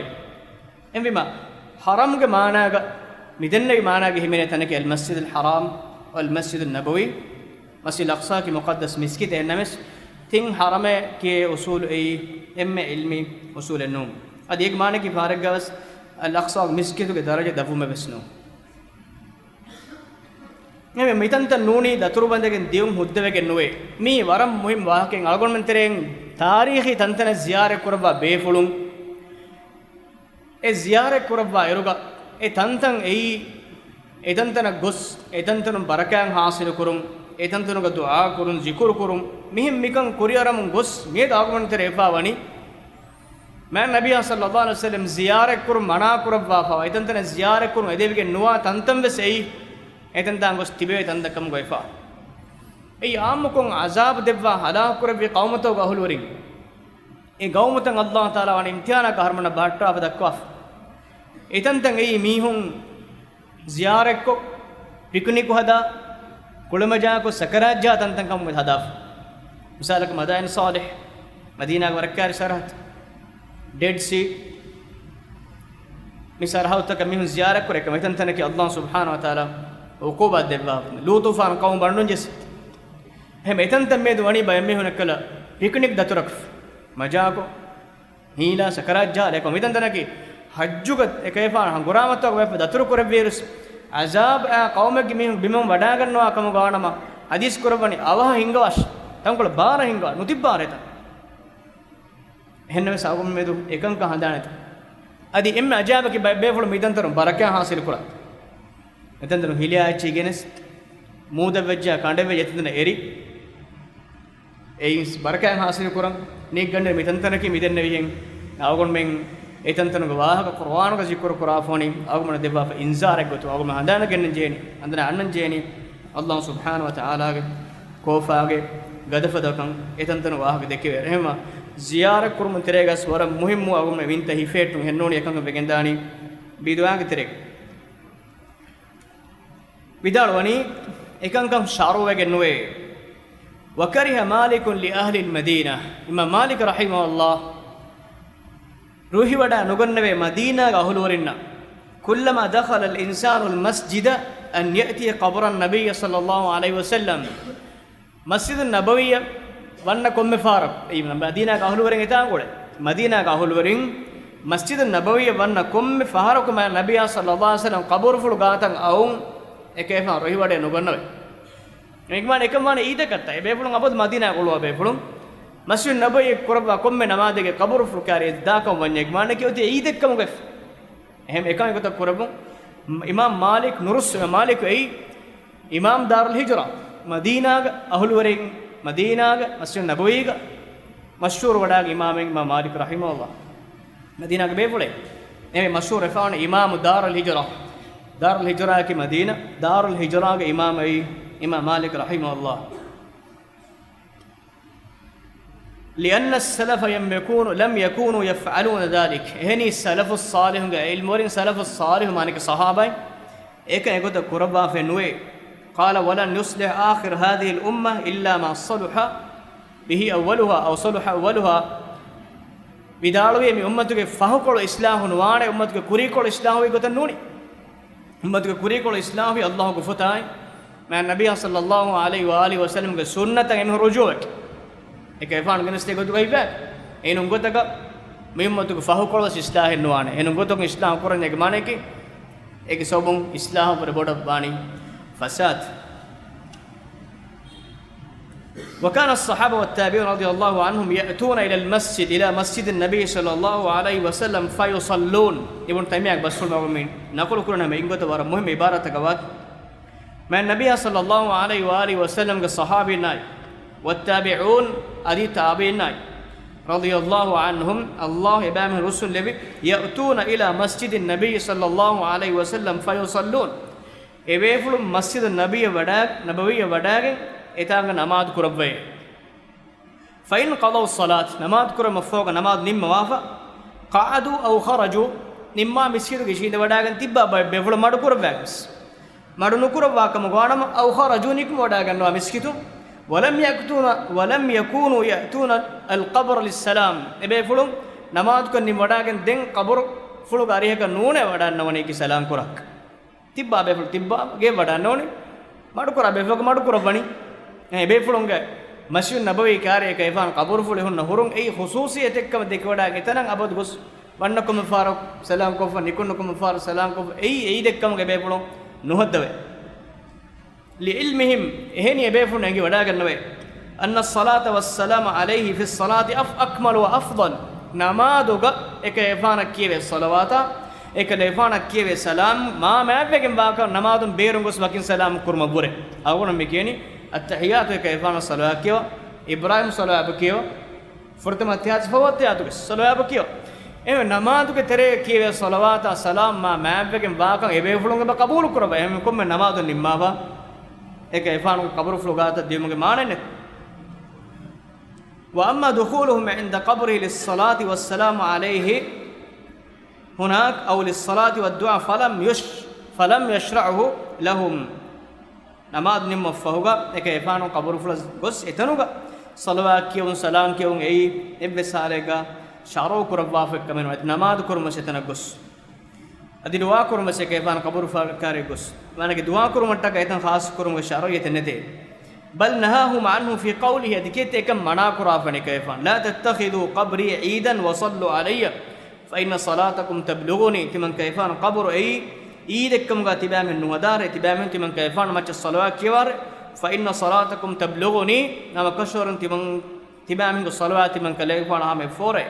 އެހެންވީމަ، ޙަރަމްގެ މާނާގަ މިދެންނެވި މާނާގެ ހިމެނޭ ތަނަކީ އަލްމަސްޖިދުލް ޙަރާމް، އަލްމަސްޖިދު ނަބަވީ، މަސްޖިދުލް އަޤްޞާއަކީ މުޤައްދަސް މިސްކިތެއް. އެހެންނަމަވެސް، ތިން ޙަރަމޭ ކިޔޭ އުޞޫލު އެއީ އެންމެ ޢިލްމީ އުޞޫލެއް ނޫން. އަދި އޭގެ މާނައަކީ ފަހަރެއްގަވެސް އަލް އަޤްޞާ މިސްކިތުގެ ދަރަޖަ ދަށްވުމެއް ވެސް ނޫން. އެހެންވެ، މިތަންތަން ނޫނީ ދަތުރުބަނދެގެން ދިޔުން ހުއްދަވެގެން ނުވޭ. މީ ވަރަށް މުހިންމު ވާހަކައެއް. އަޅުގަނޑުމެން ތެރެއިން ތާރީޚީ ތަންތަނެއް ޒިޔާރަތް ކުރައްވާ ބޭފުޅުން އެ ޒިޔާރަތް ކުރައްވާ އިރުގަ، އެ ތަންތަން އެއީ، އެ ތަންތަނަށް ގޮސް، އެ ތަންތަނުން ބަރަކާތް ޙާޞިލު ކުރުން، އެ ތަންތަނުގަ ދުޢާ ކުރުން، ޒިކުރު ކުރުން، މިހެން މިކަން ކުރިއަރަމުން ގޮސް، މިއަދު އަޅުގަނޑު ތެރޭ އެފާ ވަނީ، މާތް ނަބިއްޔާ ޞައްލައްލާހު ޢަލައިހި ވަސައްލަމް ޒިޔާރަތް ކުރުން މަނާ ކުރައްވާފަ، އެ ތަންތަނަށް ޒިޔާރަތް ކުރުން އެދެވިގެން ނުވާ ތަންތަން ވެސް އެއީ، އެ ތަންތާން ގޮސް ތިބެވޭ ތަންތަން ކަމުގަ ވެފާ. އެއީ އާއްމުކޮށް ޢަޒާބު ދެއްވާ ހަލާކު ކުރެއްވި ޤައުމުތަކުގެ އަހުލުވެރިން. އެ ޤައުމުތައް ﷲ ތަޢާލާ ވަނީ އިމްތިޙާނަކަށް އަހަރުމެންނަށް ބަހައްޓާފަ ދައްކަވާފަ. އެތަންތަން އެއީ މީހުން ޒިޔާރަތްކޮށް، ޕިކްނިކު ހަދާ، ކުޅަމަޖާކޮށް، ސަކަރާތްޖަހާ ތަންތަން ކަމުގަ ހަދާފަ. މިސާލަކަށް މަދާއިން ޞާލިޙް، މަދީނާގެ ވަރަށް ކާރި ސަރަޙައްދު. ޑެޑް ސީ، މި ސަރަހައްދުތަކަށް މީހުން ޒިޔާރަތް ކުރޭ ކަމަށް އެތަންތަނަކީ ﷲ ސުބްޙާނަހޫ ވަތަޢާލާ ޢުޤޫބާތް ދެއްވާފަ. ލޫޠު ފާނު ޤައުމު ބަނޑުން ޖެއްސި. އެހެން އެތަންތަން މިއަދު ވަނީ ބައެއް މީހުން އެއްކަލަ ޕިކްނިކް ދަތުރަކަށް މަޖާކޮށް، ހީލާ ސަކަރާތް ޖާލާ އެކަމަށް މިތަންތަނަކީ ޙައްޖުގަ އެކަލޭގެފާނު ހަނގުރާމަތަކަށް ބައެއް ދަތުރު ކުރެއްވިއިރުސް، ޢަޒާބާ ޤައުމެއްގެ މީހުން ބިމުން ވަޑާގަންނަވާ ކަމުގަ ވާނަމަ، ޙަދީޘް ކުރައްވަނީ އަވަހަށް ހިންގަވާށި، ތަންކޮޅެއް ބާރަށް ހިންގަވާ، ނުތިއްބާރޭ ތަން. އެހެންނަމަވެސް އަޅުގަނޑު މެދު އެކަންކަން ހަނދާނެތަ؟ އަދި އެންމެ އަޖާއިބަކީ ބައެއް ބޭފުޅުން މިތަންތަނުން ބަރަކާތް ހާސިލު ކުރާ. މިތަންތަނުން ހިލިއާ އެއްޗިހި ގެނެސް، މޫދަށް ވެއްޖާ ކަނޑަށް ވެއްޖާ އެތަންތަނަށް އެރި. އެއިން ބަރަކާތް ހާސިލު ކުރަން ނީއްގަނޑެއް މިތަންތަނަކީ މިދެންނެވިހެން. އަޅުގަނޑުމެން އެތަންތަނުގެ ވާހަކަ ޤުރުއާނުގަ ޒިކުރު ކުރާފަ ވަނީ އަޅުގަނޑު ދެއްވާފަ އިންޒާރެއް ގޮތުން އަޅުގަނޑުމެން ހަނދާނަށް ގެންނަން ޖެހޭނީ، ހަނދާނަށް އަންނަން ޖެހޭނީ. ﷲ ސުބްޙާނަހޫ ވަތަޢާލާގެ ކޯފާގެ ގަދަފަދަކަން އެތަންތަނުގެ ވާހަކަ ދެއްކެވޭ. އެހެންވީމަ ޒިޔާރަތް ކުރުމުގެ ތެރޭގަސް ވަރަށް މުހިއްމު އަޅުގަނޑުމެން ވިންތައް ހިފޭއްޓުން ހެންނޫނީ އެކަންކަން ވެގެންދާނީ ބިދުޢާގެ ތެރޭގަ. ވިދާޅުވަނީ އެކަންކަން ޝަރުޢުވެގެން ނުވޭ. وكره مالك لأهل المدينة، އިމާމް މާލިކް ރަޙިމަހުﷲ ރުހިވަޑައި ނުގަންނަވޭ މަދީނާގެ އަހުލުވެރިންނަށް، كلما دخل الإنسان المسجد أن يأتي قبر النبي صلى الله عليه وسلم، މަސްޖިދު ނަބަވީއަށް ވަންނަ ކޮންމެ ފަހަރަކު، އެއީ މަދީނާގެ އަހުލުވެރިން އެތާނގަ އުޅޭ، މަދީނާގެ އަހުލުވެރިން މަސްޖިދު ނަބަވީއަށް ވަންނަ ކޮންމެ ފަހަރަކު މާ ނަބިއްޔާ ޞައްލައްލާހު ޢަލައިހި ވަސައްލަމް ޤަބުރުފުޅު ގާތަށް އައުން އެކަލޭގެފާނު ރުހިވަޑައެއް ނުގަންނަވޭ. އެ މާނަ އެކަން ވާނެ ޢީދަކަށްތަ؟ އެބޭފުޅުން އަބަދު މަދީނާގަ އުޅުވާ ބޭފުޅުން މަސްޖިދު ނަބަވީ ކުރައްވާ ކޮންމެ ނަމާދެއްގެ ޤަބުރުފުޅު ކާރި އެއްދާކަން ވަންޏާ އެ މާނައަކީ އޮތީ ޢީދެއްކަމުގަ އެފަ. އެހެން އެކަން އެގޮތަށް ކުރެއްވުން. އިމާމް މާލިކް ނުރުއްސު، އިމާމް މާލިކު އެއީ އިމާމް ދާރުލް ހިޖުރާ، މަދީނާގެ އަހުލުވެރިން، މަދީނާގެ މަސްޖިދު ނަބަވީގަ މަޝްހޫރު ވަޑާގެ އިމާމެއް އިމާމް މާލިކް ރަޙިމަހުﷲ. މަދީނާގެ ބޭފުޅެއް. އެމެ މަޝްހޫރު ވެފަވާނެ އިމާމު ދާރުލް ހިޖުރާ. ދާރުލް ހިޖުރާއަކީ މަދީނާ، ދާރުލް ހިޖުރާގެ އިމާމް އެއީ އިމާމް މާލިކް ރަޙިމަހުﷲ. لأن السلف لم يكونوا، لم يكونوا يفعلون ذلك. އެހެނީ ސަލަފުއް ޞާލިޙުންގެ ޢިލްމުވެރިން، ސަލަފުއް ޞާލިޙު މާނައަކީ ޞަޙާބާއިން، އެކަން އެގޮތަށް ކުރައްވާފައެއް ނުވޭ. قال ولن يصلح آخر هذه الأمة إلا ما صلح به أولها أو صلح أولها. ވިދާޅުވި މި އުއްމަތުގެ ފަހުކޮޅު އިޞްލާޙު ނުވާނެ، އުއްމަތުގެ ކުރީކޮޅު އިޞްލާޙުވި ގޮތަށް ނޫނީ. އުއްމަތުގެ ކުރީކޮޅު އިޞްލާޙުވީ ﷲ ގެ އުފަތާއި މާ ނަބިއްޔާ ޞައްލައްލާހު ޢަލައިހި ވައާލިހި ވަސައްލަމްގެ ސުންނަތަށް އެން ރުޖޫޢަކީ. އެކަލޭގެފާނު ގެނެސްދޭ ގޮތުގައި ވޭ. އެހެން ގޮތަކަށް މި އުއްމަތުގެ ފަހުކޮޅުވެސް އިޞްލާޙެއް ނުވާނެ. އެހެން ގޮތަކުން އިޞްލާޙު ކުރަންޏާގެ މާނައަކީ އޭގެ ސަބަބުން އިޞްލާޙު ވުރެ ބޮޑަށް ވާނީ ފަސާދަ. وكان الصحابة والتابعون رضي الله عنهم يأتون إلى المسجد، إلى مسجد النبي صلى الله عليه وسلم فيصلون. އިބްނު ތައިމިއްޔާގެ ބަސްފުޅު މަގުމިން ނަޤުލު ކުރަން ހަމަ އިންގޮތަށް ވަރަށް މުހިއްމު އިބާރާތަކަށް ވާތީ. މާ ނަބިއްޔާ ޞައްލައްލާހު ޢަލައިހި ވައާލިހި ވަސައްލަމްގެ ޞަޙާބީންނާއި، والتابعون، އަދި ތާބިޢީންނާއި، رضي الله عنهم، ﷲ އެބައިމީހުން ރުއްސުންލެވި، يأتون إلى مسجد النبي صلى الله عليه وسلم فيصلون. އެބޭފުޅުން މަސްޖިދު ނަބަވީއަށް ވަޑާ، ނަބަވީއަށް ވަޑާގެން އެތާނގަ ނަމާދު ކުރައްވައޭ. فإن قضوا الصلاة، ނަމާދު ކުރުމަށްފަހުގަ ނަމާދު ނިންމަވާފަ، قعدوا أو خرجوا، ނިންމާ މިސްކިތުގަ އިށީނދެވަޑާގެން ތިއްބާ ބައެއް ބޭފުޅުން މަޑުކުރައްވާގެންވެސް. މަޑު ނުކުރައްވާ ކަމުގަ ވާނަމަ، أو خرجوا، ނިކުމެވަޑާގަންނަވާ މިސްކިތުން، ولم يكتون، ولم يكونوا يأتون القبر للسلام، އެބޭފުޅުން ނަމާދުކޮށް ނިންމަވަޑާގެން ދެން ޤަބުރުފުޅުގެ އަރިހަކަށް ނޫނޭ ވަޑާންނަވަނީ ސަލާމް ކުރާކަށް. ތިއްބާ ބޭފުޅު ތިއްބާ ގެ ވަޑާންނަވަނީ. މަޑުކުރާ ބޭފުޅަކު މަޑުކުރައްވަނީ. އެ ބޭފުޅުންގެ މަސްޖިދު ނަބަވީ ކާރިއަކަށް އެފާން ޤަބުރުފުޅި ހުންނަ ހުރުން އެއީ ޚުޞޫޞީ އެތެއްކަމަށް ދެކެވަޑާ އެތަނަށް އަބަދު ގޮސް ވަންނަ ކޮންމެ ފަހަރަކު ސަލާމް ކޮށްފަ، ނިކުންނަ ކޮންމެ ފަހަރަކު ސަލާމް ކޮށްފަ، އެއީ އެއީ ދެއްކަމުގެ ބޭފުޅުން ނުހައްދަވޭ. لعلمهم، އެހެނީ އެބޭފުޅުން އެނގިވަޑާގަންނަވޭ، أن الصلاة والسلام عليه في الصلاة أف-، أكمل وأفضل، ނަމާދުގަ އެކަލޭގެފާނަށް ކިޔެވޭ ޞަލަވާތާ، އެކަލޭގެފާނަށް ކިޔެވޭ ސަލާމް މާ މާތްވެގެން ވާކަން ނަމާދުން ބޭރުން ގޮސް ވަކިން ސަލާމް ކުރުމަށްވުރެ. އަޅުގަނޑު މި ކިޔަނީ އައްތަޙިއްޔާތު އެކަލޭގެފާނަށް ޞަލަވާތް ކިޔަވާ، އިބްރާހީމް ޞަލަވާތް ކިޔަވާ، ފުރަތަމަ އައްތަޙިއްޔާތު ފަހު އައްތަޙިއްޔާތުގެ ޞަލަވާތް ކިޔަވާ. އެހެންވެ ނަމާދުގެ ތެރޭގަ ކިޔެވޭ ޞަލަވާތާ ސަލާމް މާ މާތްވެގެން ވާކަން އެބޭފުޅުން އެބަ ޤަބޫލު ކުރައްވާ. އެހެންވެ ކޮންމެ ނަމާދު ނިންމާފަ އެކަލޭގެފާނުގެ ޤަބުރުފުޅު ގާތަށް ދިޔުމުގެ މާނައެއް ނެތް. وأما دخولهم عند قبره للصلاة والسلام عليه هناك أو للصلاة والدعاء فلم يش-، فلم يشرعه لهم. ނަމާދު ނިންމަ ފަހުގަ އެކަލޭގެފާނު ޤަބުރުފުޅަށް ގޮސް އެތަނުގަ ޞަލަވާތް ކިޔެވުން، ސަލާމް ކިޔެވުން އެއީ އެއްވެސް ޙާލެއްގަ ޝަރުޢު ކުރައްވާފައި ކަމެއް ނުވާ. އަދި ނަމާދު ކުރުމަށް އެތަނަށް ގޮސް، އަދި ދުޢާ ކުރުމަށް އެކަލޭގެފާނު ޤަބުރުފަކާރި ގޮސް، މާނައަކީ ދުޢާ ކުރުމަށްޓަކާ އެތަން ޚާއްޞަ ކުރުމުގެ ޝަރުޢިއްޔަތެއް ނެތޭ. بل نهاهم عنه في قوله، އަދި ކީރިތި އެކަން މަނާ ކުރާފަނި އެކަލޭގެފާނު، لا تتخذوا قبري عيدا وصلوا علي فإن صلاتكم تبلغني. ތިމަން އެކަލޭގެފާނު ޤަބުރު އެއީ ޢީދެއްކަމުގަ ތިބާމެން ނުހަދާށޭ، ތިބާމެން ތިމަން އެކަލޭގެފާނު މައްޗަށް ޞަލަވާތް ކިޔަވާށޭ. فإن صلاتكم تبلغني، ނަމަކަށަވަރުން ތިމަން ތިބާމީހުންގެ ޞަލަވާތް ތިމަން އެކަލޭގެފާނާ ހަމަޔަށް ފޯރޭ.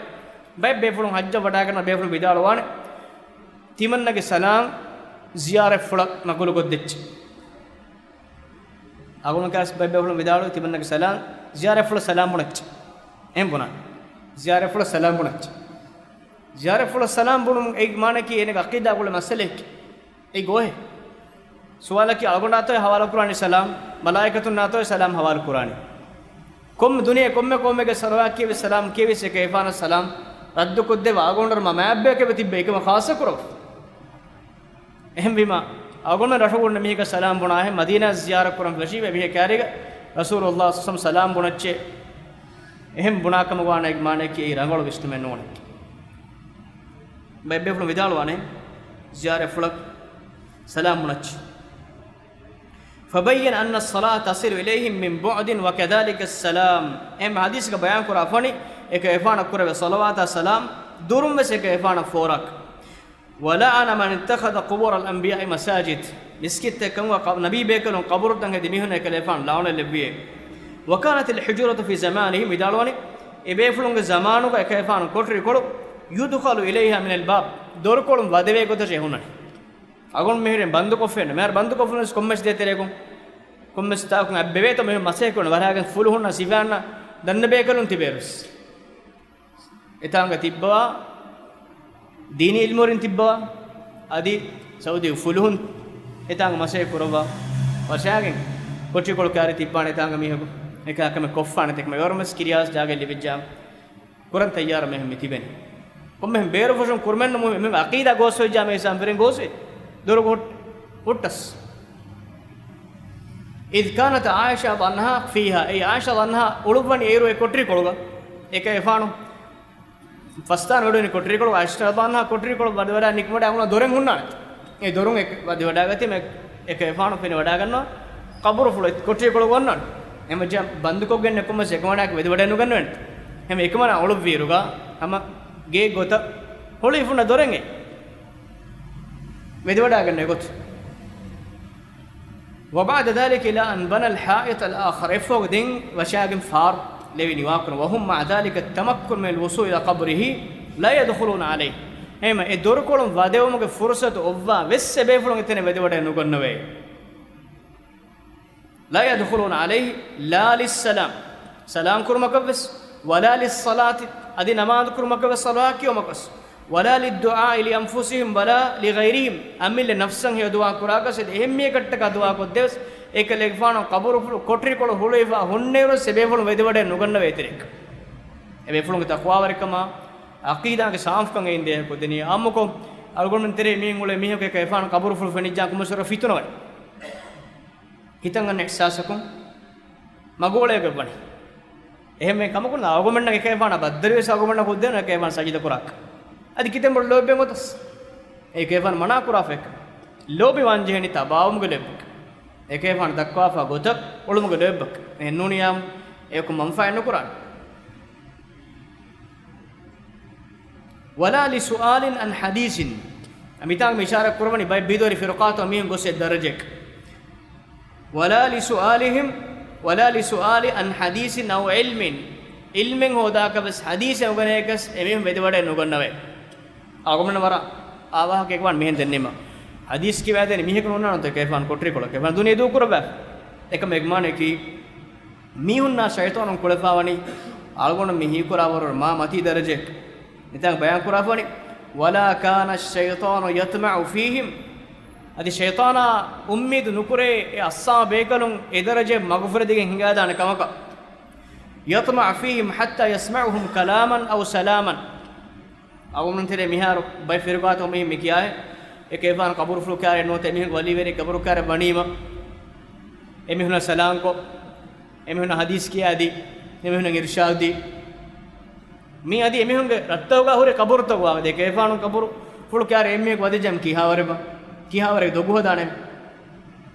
ބައެއް ބޭފުޅުން ޙައްޖަށް ވަޑައިގަންނަ ބޭފުޅުން ވިދާޅުވާނެ، ތިމަންނަގެ ސަލާމް ޒިޔާރަތްފުޅަށް ނަޤުލުކޮށްދެއްޗެއް. އަޅުގަނޑު ކަސް ބައެއް ބޭފުޅުން ވިދާޅުވީ ތިމަންނަގެ ސަލާމް ޒިޔާރަތްފުޅަށް ސަލާމް ބުނައްޗެއް. އެހެން ބުނާ. ޒިޔާރަތްފުޅަށް ސަލާމް ބުނައްޗެއް. ޒިޔާރަތްފުޅަށް ސަލާމް ބުނުމުން އެއީ މާނައަކީ އޭނަގެ ޢަޤީދާގަ އުޅޭ މައްސަލައެއް. އެއީ ގޯހެއް. ސުވާލަކީ، އަޅުގަނޑާތޯއޭ ޙަވާލުކުރާނީ ސަލާމް؟ މަލާއިކަތުންނާތޯއޭ ސަލާމް ޙަވާލުކުރާނީ؟ ކޮންމެ ދުނިޔެ ކޮންމެ ޤައުމެއްގެ ޞަލަވާތް ކިޔެވި ސަލާމް ކިޔެވި އެކަލޭގެފާނަށް ސަލާމް ރައްދުކޮށްދެއްވާ އަޅުގަނޑު މަ-، މާތް ބަޔަކަށް ތިއްބެވި އެކަމަށް ޚާއްޞަ ކުރައްވާ. އެހެންވީމާ، އަޅުގަނޑު ރަށުގަ އުޅުނު މީހަކަށް ސަލާމް ބުނާހެން، މަދީނާ ޒިޔާރަތް ކުރަން ފެށީމަ އެމީހަކާ ކާރީގަ ރަސޫލުﷲ ޞައްލަﷲު ޢަލައިހި ވަސައްލަމަ ސަލާމް ބުނައްޗޭ. އެހެން ބުނާ ކަމަށް ވާނެ އޭގެ މާނައަކީ އެއީ ރަނގަޅު ވިސްނުމެއް ނޫނޭ. ބައެއް ބޭފުޅުން ވިދާޅުވާނެ، ޒިޔާރަތްފުޅަށް ސަލާމް ބުނައްޗޭ. فبين أن الصلاة تصل إليهم من بعد وكذلك السلام. އެހެން ޙަދީޘްގަ ބަޔާން ކުރާފަނި، އެކަލޭގެފާނަށް ކުރެވޭ ޞަލަވާތާ ސަލާމް ދުރުން ވެސް އެކަލޭގެފާނަށް ފޯރާކަށް. ولعن من اتخذ قبور الأنبياء مساجد. މިސްކިތްތައް ކަމުގަ ނަބީ ބޭކަލުން ޤަބުރުތައް ހެދި މީހުންނަށް އެކަލޭގެފާނު ލަޢުނަތްލެއްވިއޭ. وكانت الحجرة في زمانهم، ވިދާޅުވަނީ، އެބޭފުޅުންގެ ޒަމާނުގަ އެކަލޭގެފާނު ކޮޓަރިކޮޅު، يدخل إليها من الباب، ދޮރުކޮޅުން ވަދެވޭ ގޮތަށް އެ ހުންނަނީ. އަޅުގަނޑު މިހިރެން ބަންދުކޮށްފައެއްނު. މިހާރު ބަންދުކޮށްފައި ވެސް ކޮންމެސް ދޭތެރޭގަ، ކޮންމެސް ތާކުން އަތް ބެވޭތޯ މިހެން މަސައްކަތް ކުރަން ވަރަށް ފުލުހުންނަށް ސިފައިންނަށް ދަންނަ ބޭކަލުން ތިބޭރުސް. އެތާނގަ ތިއްބަވާ، ދީނީ އިލްމުވެރިން ތިއްބަވާ، އަދި ސައުދީ ފުލުހުން އެތާނގަ މަސައްކަތް ކުރައްވާ، ވަށާގެން ކޮޓަރިކޮޅު ކާރި ތިއްބާނެ އެތާނގަ މީހަކު އެކާ ކަމެއް ކޮށްފާނެތެ ކަމެއް ވަރަށް ވެސް ކިރިޔާސް ޖާގައެއް ލިބިއްޖާ. ކުރަން ތައްޔާރަށް މީހުން މި ތިބެނީ. ކޮންމެހެން ބޭރުފުށުން ކުރުމެއްނު މު-، މި ޢަޤީދާ ގޯސްވެއްޖާ މީސާން ފެރެން ގޯސްވެ. ދޮރު ހުއް-، ހުއްޓަސް. إذ كانت عائشة رضي الله عنها فيها. އެއީ ޢާއިޝާ ރަޟިޔަﷲ ޢަންހާ އުޅުއްވަނީ އޭރު އެ ކޮޓަރިކޮޅުގަ. އެކަލޭގެފާނު ފަސްދާން ވެޑުވަނީ ކޮޓަރިކޮޅު، ޢާއިޝާ ރަޟިޔަﷲ ޢަންހާ ކޮޓަރިކޮޅު ވަދެވަޑައި ނިކުމެޑާ އަނގުނާ ދޮރެއް ހުންނާނެ. އެ ދޮރުން އެ ވަދެވަޑައިގަތީމަ އެ-، އެކަލޭގެފާނު ފެނިވަޑައިގަންނަވާ ޤަބުރުފުޅު އެ ކޮޓަރިކޮޅު އޮންނާނެ. އެހެންވެއްޖެ ބަންދުކޮށްގެން ނެކުމަސް އެކަމަނާއަކަށް ވެދެވަޑައި ނުގަންނަވަން. އެހެން އެކަމަނާ އުޅުއްވިއިރުގަ ހަމަ ގޭ ގޮތަށް ހޮޅި ފުންނަ ދޮރެއް އެ ވެދެވަޑައިގަންނަ ގޮތަށް. وبعد ذلك إلى أن بنى الحائط الآخر. އެއަށްފަހު ދެން ވަށާގެން ފާރު ލެވި ނިވާކުރުން. وهم مع ذلك التمكن من الوصول إلى قبره لا يدخلون عليه. އެހެންވީމަ އެ ދޮރުކޮޅުން ވަދެވުމުގެ ފުރުޞަތު އޮއްވާ ވެސް އެބޭފުޅުން އެތަނަށް ވެދެވަޑައެއް ނުގަންނަވައޭ. لا يدخلون عليه لا للسلام، ސަލާމް ކުރުމަކަށް ވެސް، ولا للصلاة، އަދި ނަމާދު ކުރުމަކަށް ވެސް، ޞަލަވާތް ކިޔުމަކަށް ވެސް، ولا للدعاء لأنفسهم ولا لغيرهم، އަމިއްލަ ނަފްސަށް ހެޔޮ ދުޢާ ކުރާކަށް އެދެ އެހެން މީހަކަށްޓަކާ ދުޢާ ކޮށްދެވެސް، އެކަލޭގެފާނު ޤަބުރުފުޅު ކޮޓަރިކޮޅު ހުޅުވިފަ ހުންނައިރު އެބޭފުޅުން ވެދެވަޑައެއް ނުގަންނަވަ އެތެރެއަކަށް. އެބޭފުޅުންގެ ތަޤްވާވެރިކަމާ، ޢަޤީދާގެ ސާފުކަން އެއިން ދޭހަކޮށްދެނީ. އާއްމުކޮށް، އަޅުގަނޑުމެން ތެރޭ މީހުން އުޅޭ މީހަކު އެކަލޭގެފާނު ޤަބުރުފުޅު ފެނިއްޖާ ކުމަސްވަރަށް ފިތުނަވަނީ. ހިތަށް އަންނަ އިޙްސާސަކުން މަގުއުޅޭގޮތް ވަނީ. އެހެންވެ ކަމަކުން އަޅުގަނޑުމެންނަށް އެކަލޭގެފާނަށް ބައްދަލުވެސް އަޅުގަނޑުމެންނަށް ހުއްދައެއް ނުވޭ އެކަލޭގެފާނަށް ސަޖިދަ ކުރާކަށް. އަދި ކިތަން ބޮޑު ލޯބިއެއް އޮތަސް އެކަލޭގެފާނު މަނާ ކުރާފައެއް. ލޯބިވާން ޖެހެނީ ތަބާވުމުގެ ލޯތްބަކަށް. އެކަލޭގެފާނު ދައްކާފަ ގޮތަށް އުޅުމުގެ ލޯތްބަކަށް. އެހެންނޫނިއްޔާ އެކު މަންފާއެއް ނުކުރާނެ. ولا لسؤال عن حديث. މިތާނގަ މި އިޝާރާތް ކުރައްވަނީ ބައެއް ބިދުޢަވެރި ފިރުޤާތައް މީހުން ގޮސް އެއް ދަރަޖައަކަށް. ولا لسؤالهم، ولا لسؤال عن حديث أو علم. ޢިލްމެއް ހޯދާކަށް ވެސް ޙަދީޘެއް އުނގަނޭކަސް އެމީހުން ވެދެވަޑައެއް ނުގަންނަވައޭ. އަޅުގަނޑު ވަރަށް އާވާހަކައެއް ވާން މިހެން ދެންނެވީމަ. ޙަދީޘް ކިޔަވައިދޭނެ މީހަކު ނޯންނާނެތޯ އެކަލޭގެފާނު ކޮޓަރިކޮޅަށް އެކަލޭގެފާނު ދުނިޔެ ދޫކުރައްވާފަ. އެކަމަ އެގެ މާނައަކީ މީހުންނާ ޝައިޠާނުން ކުޅެފާވަނީ އަޅުގަނޑު މި ހީކުރާ ވަރު މާ މަތީ ދަރަޖައެއް. މިތާނގަ ބަޔާން ކުރާފަވަނީ، ولا كان الشيطان يطمع فيهم. އަދި ޝައިޠާނާ އުއްމީދު ނުކުރޭ އެ އައްސާ ބޭކަލުން އެ ދަރަޖައެއް މަގުފުރެދިގެން ހިނގާދާނެ ކަމަކަށް. يطمع فيهم حتى يسمعهم كلاما أو سلاما. އަޅުގަނޑުމެން ތެރޭ މިހާރު ބައެއް ފިރުޤާތަކުން މި، މި ކިޔާއިރު، އެކަލޭގެފާނު ޤަބުރުފުޅު ކާރި ނުވަތަ އެމީހުން ވަލީވެރި ޤަބުރު ކާރި ވަނީމަ، އެމީހުންނަށް ސަލާންކޮށް، އެމީހުންނަށް ޙަދީޘް ކިޔާދީ، އެމީހުންނަށް އިރުޝާދު ދީ. މީ އަދި އެމީހުންގެ ރަށްތަކުގަ ހުރި ޤަބުރުތަކު ވާ ދެ ކޭފާނު ޤަބުރުފުޅު ކާރި އެއްމީހަކު ވަދެއްޖަމް ކިހާވަރެއްބަ؟ ކިހާވަރެއް ދޮގު ހަދާނެ؟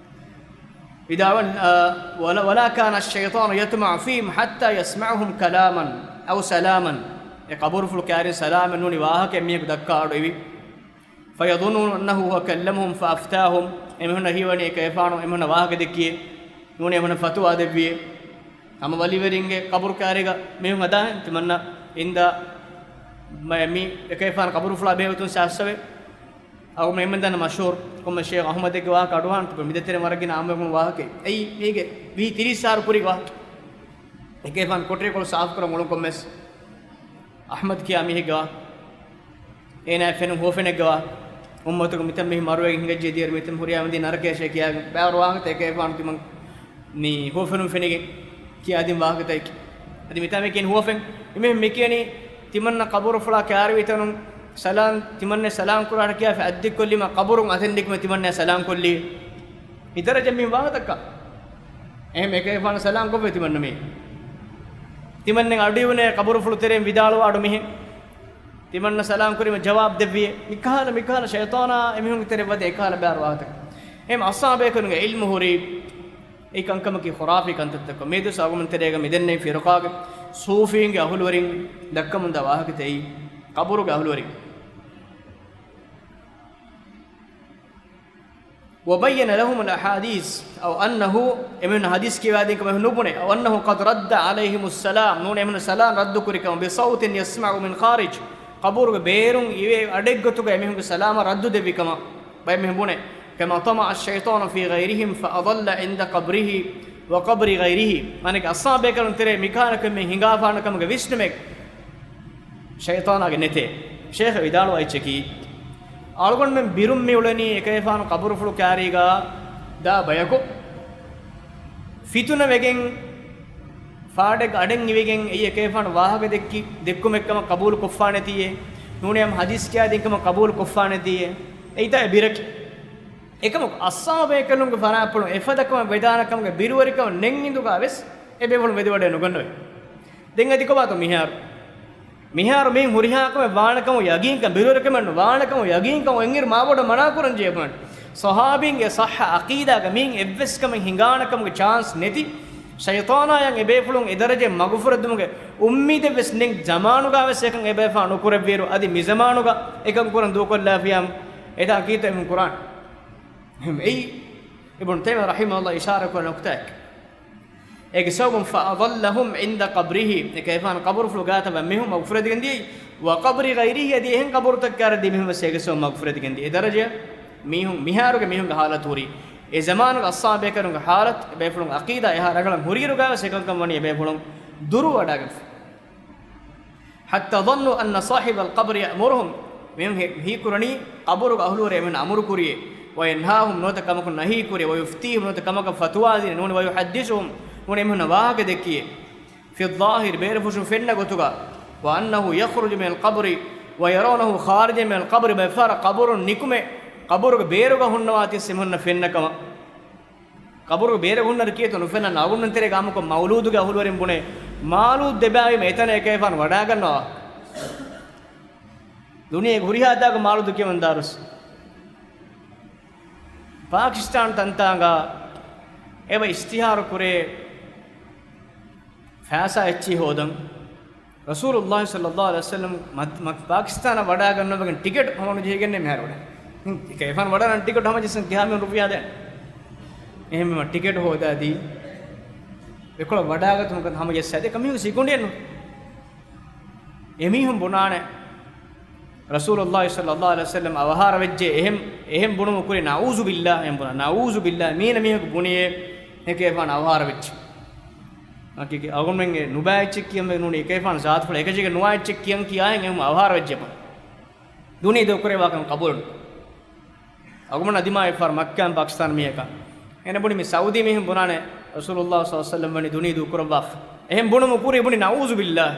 ވިދާޅުވަން، އާ، ولا، ولا كان الشيطان يطمع فيهم حتى يسمعهم كلاما أو سلاما. އެ ޤަބުރުފުޅު ކާރި ސަލާމެއް ނޫނީ ވާހަކަ އެއްމީހަކު ދައްކާ އަޑު އިވި. فيظنون أنه هو كلمهم فأفتاهم. އެމީހުންނަށް ހީވަނީ އެ ކޭފާނު އެމީހުންނަށް ވާހަކަ ދެއްކިޔޭ. ނޫނީ އެމީހުންނަށް ފަތުވާ ދެއްވިޔޭ. ހަމަ ވަލީވެރިންގެ ޤަބުރު ކާރީގަ މީހުން ހަދާހެން ތިމަންނަ އިންދާ މަ-، މި އެ ކޭފާނު ޤަބުރުފުޅާ ބެހޭ ގޮތުން ސާފުސަވޭ. އަޅުގަނޑުމެން ދަންނަ މަޝްހޫރު ކޮންމެ ޝޭޚް އަޙްމަދެއްގެ ވާހަކަ އަޑުއަހާން ތިބެ މިދޭތެރޭ ވަރަށް ގިނަ އާއްމުވެރިން ވާހަކައެއް. އެއީ މީގެ ވީހި ތިރީސް އަހަރު ކުރި ވާހަކަ. އެ ކޭފާނު ކޮޓަރި ކޮޅު ސާފު ކުރަން އުޅުން ކޮންމެސް އަޙްމަދު ކިޔާ މީހެއްގެ ވާހަކަ. އޭނާއަށް ފެނުން ހުވަފެނެއްގެ ވާހަކަ. އުއްމަތުގެ މިތަން މީހުން މަރުވެގެން ހިނގައްޖެ ދިޔައިރު މިތަން ހުރިހާ މީހުން ނަރަކަޔަށޭ ކިޔާ ބައިވަރު ވާހަކަތައް އެ ކޭފާނު ތިމަން މި ހުވަފެނުން ފެނިގެން ކިޔާދިން ވާހަކަތަކެއް. އަދި މިތާ މި ކިޔަނީ ހުވަފެން. އެމީހުން މި ކިޔަނީ ތިމަންނަ ޤަބުރުފުޅާ ކާރިވި ތަނުން ސަލާން، ތިމަންނެ ސަލާން ކުރާނެ ކިޔާފަ އަތްދިއްކޮށްލީމަ ޤަބުރުން އަތެއް ނިކުމެ ތިމަންނަ ސަލާން ކޮށްލީ. މި ދަރަޖަ މި ވާހަކަ. އެހެން އެ ކޭފާނު ސަލާން ކޮށްފަ ތިމަންނަ މީ. ތިމަންނެ އަޑުއިވުނޭ ޤަބުރުފުޅު ތެރެއިން ވިދާޅުވާ އަޑު މިހެން. ތިމަންނަ ސަލާން ކުރީމަ ޖަވާބު ދެއްވިޔޭ. މިކަހަލަ، މިކަހަލަ ޝައިޠާނާ އެމީހުންގެ ތެރެއަށް ވަދެ އެކަހަލަ ބާރު ވާހަކަ. އެހެން އަޞްޙާބޭކަލުންގެ ޢިލްމު ހުރީ އެ ކަންކަމަކީ ޚުރާފީ ކަންތައްތަކަށް. މިއަދުވެސް އަޅުގަނޑުމެން ތެރޭގަ މިދެންނެވި ފިރުޤާގެ ޞޫފީންގެ އަހުލުވެރިން ދައްކަމުންދާ ވާހަކަތައް އެއީ ޤަބުރުގެ އަހުލުވެރިން. وبين لهم الأحاديث أو أنه، އެމީހުން ޙަދީޘް ކިޔަވާދިން ކަމަށް ނުބުނެ، أو أنه قد رد عليهم السلام، ނޫން އެމީހުން ސަލާމް ރައްދު ކުރި ކަމަށް، بصوت يسمع من خارج، ޤަބުރުގެ ބޭރުން އިވޭ އަޑެއްގޮތުގަ އެމީހުންގެ ސަލާމަށް ރައްދު ދެއްވި ކަމަށް ބައެއް މީހުން ބުނެ. كما طمع الشيطان في غيرهم فأضل عند قبره وقبر غيره. މާނައަކީ އަޞްޙާބޭކަލުން ތެރޭ މިކަހަލަ ކަމެއް ހިނގާފާނެ ކަމުގެ ވިސްނުމެއް ޝައިޠާނާގެ ނެތޭ. ޝޭޚް ވިދާޅުވާ އެއްޗަކީ، އަޅުގަނޑުމެން ބިރުން މި އުޅެނީ އެކޭފާނު ޤަބުރުފުޅު ކާރީގަ ދާ ބަޔަކު. ފިތުނަ ވެގެން، ފާޑެއްގަ އަޑެއް އިވިގެން އެއީ އެކޭފާނު ވާހަކަ ދެއްކި، ދެއްކުމެއްކަމަށް ޤަބޫލު ކޮށްފާނެތީއޭ، ނޫނީ ހަމަ ޙަދީޘް ކިޔާދިން ކަމަށް ޤަބޫލު ކޮށްފާނެތީއޭ، އެއީތާ އެ ބިރަކީ. އެކަމަކު އަޞްޙާބޭކަލުންގެ ފަރާތްޕުޅުން އެފަދަކަމަށް ވެދާނެ ކަމުގެ ބިރުވެރިކަމަށް ނެތް އިނދުގަ ވެސް އެބޭފުޅުން ވެދިވަޑައެއް ނުގަންނަވައި. ދެން އަދި ކޮބާތޯ މިހާރު؟ މިހާރު މީން ހުރިހާ ކަމެއް ވާނެ ކަމު ޔަގީންކަން، ބިރުވެރިކަމެއް ނުވާނެ ކަމު ޔަގީންކަން އެނގިރު މާބޮޑަށް މަނާ ކުރަން ޖެހޭ ބުނަން. ޞަޙާބީންގެ ޞައްޙަ ޢަޤީދާގަ މީން އެއްވެސް ކަމެއް ހިނގާނެ ކަމުގެ ޗާންސް ނެތި. ޝައިޠާނާޔަށް އެބޭފުޅުން އެދަރަޖައެއް މަގުފުރެދުމުގެ އުއްމީދެއް ވެސް ނެތް. ޒަމާނުގަ ވެސް އެކަން އެބޭފާ ނުކުރެއްވިއިރު، އަދި މިޒަމާނުގަ އެކަން ކުރަން ދޫކޮށްލާފިޔާމު އެތާ ކީއްތަ އެމީހުން ކުރާނެ؟ އެއީ އިބްނު ތައިމިއްޔާ ރަޙިމަހުﷲ އިޝާރާ ކުރާ ނުކުތާއެއް. އޭގެ ސަބަބުން فأضلهم عند قبره، އެކޭފާނު ޤަބުރުފުޅު ގާތަށް ވަން މީހުން މަގުފުރެދިގެން ދިޔައީ، وقبر غيره، އަދި އެހެން ޤަބުރުތަކަށް ދިޔަ މީހުން ވެސް އޭގެ ސަބަބުން މަގުފުރެދިގެން ދިޔަ. އެ ދަރަޖަ މީހުން، މިހާރުގެ މީހުންގެ ޙާލަތު ހުރީ. އެ ޒަމާނުގެ އަޞްޙާބޭކަލުންގެ ޙާލަތު، އެބޭފުޅުން ޢަޤީދާ އެހާ ރަނގަޅަށް ހުރިއިރުގަ ވެސް އެކަންކަން ވަނީ އެބޭފުޅުން ދުރުވަޑާގެންފަ. حتى ظنوا أن صاحب القبر يأمرهم. މީހުން ހީ-، ހީކުރަނީ ޤަބުރުގެ އަހުލުވެރި އެމީހުން އަމުރު ކުރިޔޭ. وينهاهم، ނުވަތަ ކަމަކުން ނަހީ ކުރިޔޭ. ويفتيهم، ނުވަތަ ކަމަކަށް ފަތުވާ ދިނޭ. ނޫނީ ويحدثهم، ނޫނީ އެމީހުންނަށް ވާހަކަ ދެއްކިޔޭ. في الظاهر، ބޭރުފުށުން ފެންނަ ގޮތުގަ. وأنه يخرج من القبر ويرونه خارجا من القبر، ބައެއްފަހަރަށް ޤަބުރުން ނިކުމެ، ޤަބުރުގެ ބޭރުގަ ހުންނަވާތީވެސް އެމީހުންނަށް ފެންނަ ކަމަށް. ޤަބުރުގެ ބޭރުގަ ހުންނައިރު ކިއެއްތޯ ނުފެންނަން. އަޅުގަނޑުމެން ތެރޭގަ އާއްމުކޮށް މައުލޫދުގެ އަހުލުވެރިން ބުނޭ، މައުލޫދު ދެބައިވީމަ އެތަނަށް އެކޭފާނު ވަޑާގަންނަވާ. ދުނިޔޭގެ ހުރިހާ ތާކު މައުލޫދު ކިޔަމުން ދާރުސް. ޕާކިސްތާން ތަންތާނގަ އެބަ އިޝްތިހާރު ކުރޭ ފައިސާ އެއްޗިހި ހޯދަން. ރަސޫލުﷲ ޞައްލަﷲ ޢަލައިހި ވަސައްލަމް މަ-، މަ-، ޕާކިސްތާނަށް ވަޑާގަންނަވަގެން ޓިކެޓް ހަމަނުޖެހިގެންނޭ މިހާރު ވަޑަ. ހިން، އެކޭފާނު ވަޑާނަން ޓިކެޓް ހަމަޖެއްސަން ކިހާ މިލިއަން ރުފިޔާ ދޭން. އެހެންވީމަ ޓިކެޓް ހޯދާދީ، އެކޮޅަށް ވަޑާގަތުމަކަށް ހަމަޖެއްސާދޭ. އެކަމީހުން ސިކުނޑިއެއްނު. އެމީހުން ބުނާނެ، ރަސޫލުﷲ ޞައްލަﷲ ޢަލައިހި ވަސައްލަމް އަވަހާރަވެއްޖެ، އެހެން، އެހެން ބުނުމު ކުރި، ނަޢޫޒު ބިއްލާހް، އެހެން ބުނާ، ނަޢޫޒު ބިއްލާހް، މީނަ މީހަކު ބުނިޔޭ، އެކޭފާނު އަވަހާރަވެއްޖެ. އަކީ، އަޅުގަނޑުމެންގެ ނުބައި އެއްޗެއް ކިޔަން ނޫނީ، އެކޭފާނު ޒާތުފުޅު އެކަށީގެން ނުވާ އެއްޗެއް ކިޔަން ކިޔާހެން އެހެން އަވަހާރަވެއްޖެ ބަ. ދުނިޔެ ދޫކުރެވާކަން ޤަބޫލު. އަޅުގަނޑު ދިމާވި ފަރު މައްކާން ޕާކިސްތާން މީހަކަށް. އޭނަ ބުނި މި ސައުދީ މީހުން ބުނާނެ، ރަސޫލުﷲ ޞައްލަﷲ ޢަލައިހި ވަސައްލަމް ވަނީ ދުނިޔެ ދޫކުރައްވާފަ. އެހެން ބުނުމު ކުރި ބުނި، ނަޢޫޒު ބިއްލާހް.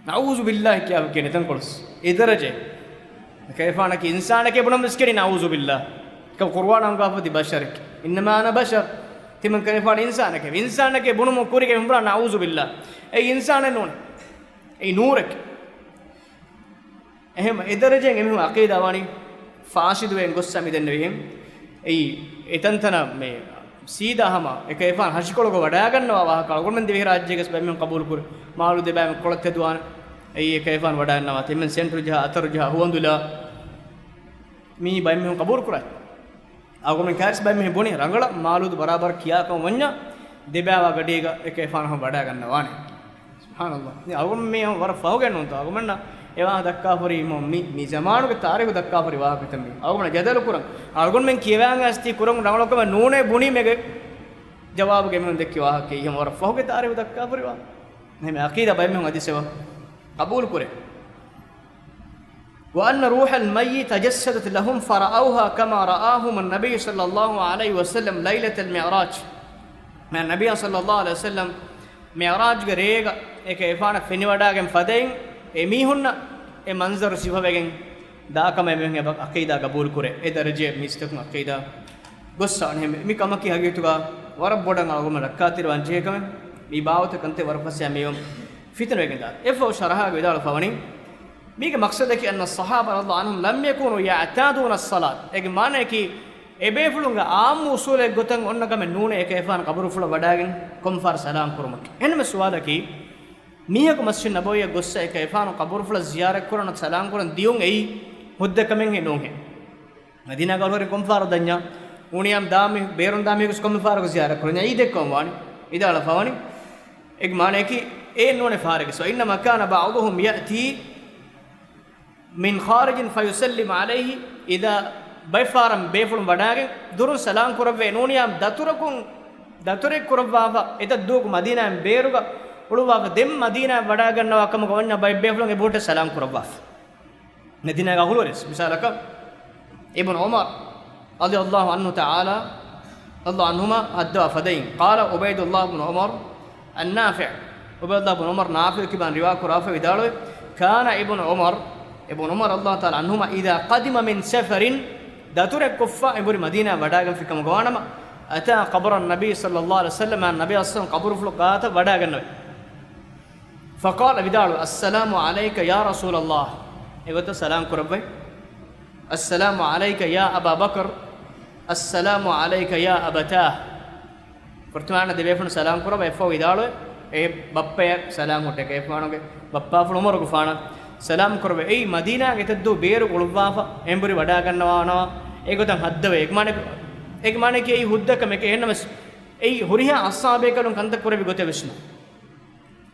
ނަޢޫޒު ބިއްލާހި ކިޔާފަ ކިޔަން އެތަންކޮޅުސް. އެ ދަރަޖަ. އެކޭފާނަކީ އިންސާނެކޭ ބުނަމުން ވެސް ކިޔަނީ ނަޢޫޒު ބިއްލާހް. އެކަމަ ޤުރުއާނު އަންގާފަ ތި ބަޝަރެކޭ. إنما أنا بشر. ތިމަން ކަލޭފާނު އިންސާނެކޭ. އިންސާނެކޭ ބުނުމުން ކުރިގެ މި ބުނާ ނަޢޫޒު ބިއްލާހް. އެ އިންސާނެއް ނޫނޭ. އެއީ ނޫރެކޭ. އެހެން އެ ދަރަޖައިން އެމީހުން އަޤީދާ ވާނީ ފާސިދުވެގެން ގޮއްސަ މިދެންނެވިހެން. އެއީ އެތަންތަނަށް މި ސީދާ ހަމަ އެކަލޭގެފާނު ހަށިކޮޅުގަ ވަޑާގަންނަވާ ވާހަކަ އަޅުގަނޑުމެން ދިވެހިރާއްޖޭގަސް ބައެއްމީހުން ޤަބޫލުކުރި. މާލޫ ދެބައިމީހުން ކޮޅަށް ތެދުވާނެ. އެއީ އެކަލޭގެފާނު ވަޑާގަންނަވާ ތިމެން ސެންޓު ޖަހާ، އަތަރު ޖަހާ، ހުވަނދުލާ މިއީ ބައެއްމީހުން ޤަބޫލުކުރާ. އަޅުގަނޑުމެން ކައިރިސް ބައެއްމީހުން ބުނި ރަނގަޅަށް މާލޫދު ބަރާބަރަށް ކިޔާކަމަށް ވަންޏާ ދެބައިވާ ގަޑީގަ އެކަލޭގެފާނު ހަމަ ވަޑާގަންނަވާނެ. ސުބްޙާނަﷲ. ދެން އަޅުގަނޑު މީ ވަރަށް ފަހުގައި ނޫންތޯ އަޅުގަނޑަށް އެ ވާހަކަ ދައްކާފަ ހުރީ މި، މި ޒަމާނުގެ ތާރީޚު ދައްކާފަ ހުރި ވާހަކަތައް މީ. އަޅުގަނޑަށް ޖަދަލު ކުރަން. އަޅުގަނޑުމެން ކިޔަވާން އައިސް ތީ ކުރަން ރަނގަޅު ކަމެއް ނޫނޭ ބުނީމޭގެ ޖަވާބުގައި މީހުން ދެއްކި ވާހަކައެއް. އެހެން ވަރަށް ފަހުގެ ތާރީޚު ދައްކާފަ ހުރި ވާހަކަ. އެހެން އަޤީދާ ބައެއްމީހުން އަދިސް އެބަ ޤަބޫލު ކުރޭ. وأن روح الميت تجسدت لهم فرأوها كما رآهم النبي صلى الله عليه وسلم ليلة المعراج. މާ ނަބިއްޔާ ޞައްލައްލާހު ޢަލައިހި ވަސައްލަމް މިޢުރާޖުގެ ރޭގަ އެކަލޭގެފާނަށް ފެނިވަޑާގެން ފަދައިން އެމީހުންނަށް އެ މަންޒަރު ސިފަވެގެން ދާކަމަށް އެމީހުން އެބަ އަޤީދާ ޤަބޫލު ކުރޭ. އެ ދަރަޖައެއް މީސްތަކުން އަޤީދާ ގޮއްސަވާނެ. އެހެން މި ކަމަކީ ހަގީގަތުގަ ވަރަށް ބޮޑަށް އަޅުގަނޑު ރައްކާތެރިވާން ޖެހޭ ކަމެއް. މި ބާވަތަށް ކަންތައް ވަރަށް ފަސޭހަ މިއޮން ފިތުނަވެގެން ދާ. އެއަށްފަހު ޝަރަޙާގަ ވިދާޅުވެފަވަނީ، މީގެ މަޤްޞަދަކީ، أن الصحابة رضي الله عنهم لم يكونوا يعتادون الصلاة. އޭގެ މާނައަކީ، އެބޭފުޅުންގެ ޢާއްމު އުޞޫލެއް ގޮތަށް އޮންނަ ކަމެއް ނޫނޭ އެކަލޭގެފާނު ޤަބުރުފުޅަށް ވަޑާގެން ކޮންފަހަރު ސަލާމް ކުރުމަކީ. އެހެންވެ ސުވާލަކީ، މީހަކު މަސްޖިދު ނަބަވީއަށް ގޮއްސަ އެކަލޭގެފާނު ޤަބުރުފުޅަށް ޒިޔާރަތްކުރަން ސަލާމް ކުރަން ދިޔުން އެއީ ހުއްދަ ކަމެއްހެން ނޫންހޭ. މަދީނާގަ އަހުލުވެރިން ކޮންފަހަރު ދަންޏާ؟ ނޫނިޔާމް ދާމި، ބޭރުން ދާމީހުސް ކޮންމެ ފަހަރަކު ޒިޔާރަތް ކުރަންޏާ އީދެއްކަމަށް ވާނެ. ވިދާޅުވެފަވަނީ، އޭގެ މާނައަކީ، އެއް ނޫނޭ ފަހަރެއްގެ ސޯ. إنما كان بعضهم يأتي من خارج فيسلم عليه إذا، ބައެއް ފަހަރަށް ބޭފުޅުން ވަޑާގެން ދުރުން ސަލާމް ކުރައްވައި ނޫނިޔާމް ދަތުރަކުން، ދަތުރެއް ކުރައްވާފަ، އެތައް ދުވަހަކު މަދީނާއިން ބޭރުގަ އުޅުއްވާފަ ދެން މަދީނާއަށް ވަޑާގަންނަވާ ކަމަކަށް ވަންޏާ ބައެއް ބޭފުޅުން އެބަހުއްޓައި ސަލާމް ކުރައްވާފަ. މަދީނާގެ އަހުލުވެރިން މިސާލަކަށް އިބްނު ޢުމަރު رضي الله عنه تعالى، الله عنهما، ހައްދަވާ ފަދައިން، قال عبيد الله بن عمر عن نافع، ޢުބައިދުﷲ ބިން ޢުމަރު ނާފިޢު ކިބާން ރިވާ ކުރާފަ ވިދާޅުވި، كان ابن عمر، އިބްނު ޢުމަރު الله تعالى عنهما إذا قدم من سفر، ދަތުރެއް ކޮށްފަ އެނބުރި މަދީނާ ވަޑާގެންފި ކަމުގަ ވާނަމަ، أتى قبر النبي صلى الله عليه وسلم، ނަބިއްޔާ ޞައްލަﷲު ޢަލައިހި ވަސައްލަމް ޤަބުރުފުޅު ގާތަށް ވަޑާގަންނަވައި. فقال، ވިދާޅުވި، السلام عليك يا رسول الله، އެގޮތަށް ސަލާމް ކުރައްވައި. السلام عليك يا أبا بكر، السلام عليك يا أبتاه. ފުރަތަމަ ދެބޭފުޅުން ސަލާމް ކުރައްވައި އެއްފަހު ވިދާޅުވި، އޭ ބައްޕަޔަށް ސަލާމް ހުއްޓޭ، އެކަލޭގެފާނުގެ ބައްޕާފުޅު ޢުމަރުގެފާނަށް ސަލާމް ކުރައްވައި، އެއީ މަދީނާގެ އެތައްދުވަހު ބޭރު އުޅުއްވާފަ އެނބުރި ވަޑާގަންނަވާނަމަ، އެގޮތަށް ހައްދަވައި. އެކަމާ، އެކަމާ އެއީ ހުއްދަ ކަމެކޭ. އެހެންނަމަވެސް އެއީ ހުރިހާ އަޞްޙާބޭކަލުން ކަންތައް ކުރެއްވި ގޮތެއް ވެސް ނޫން.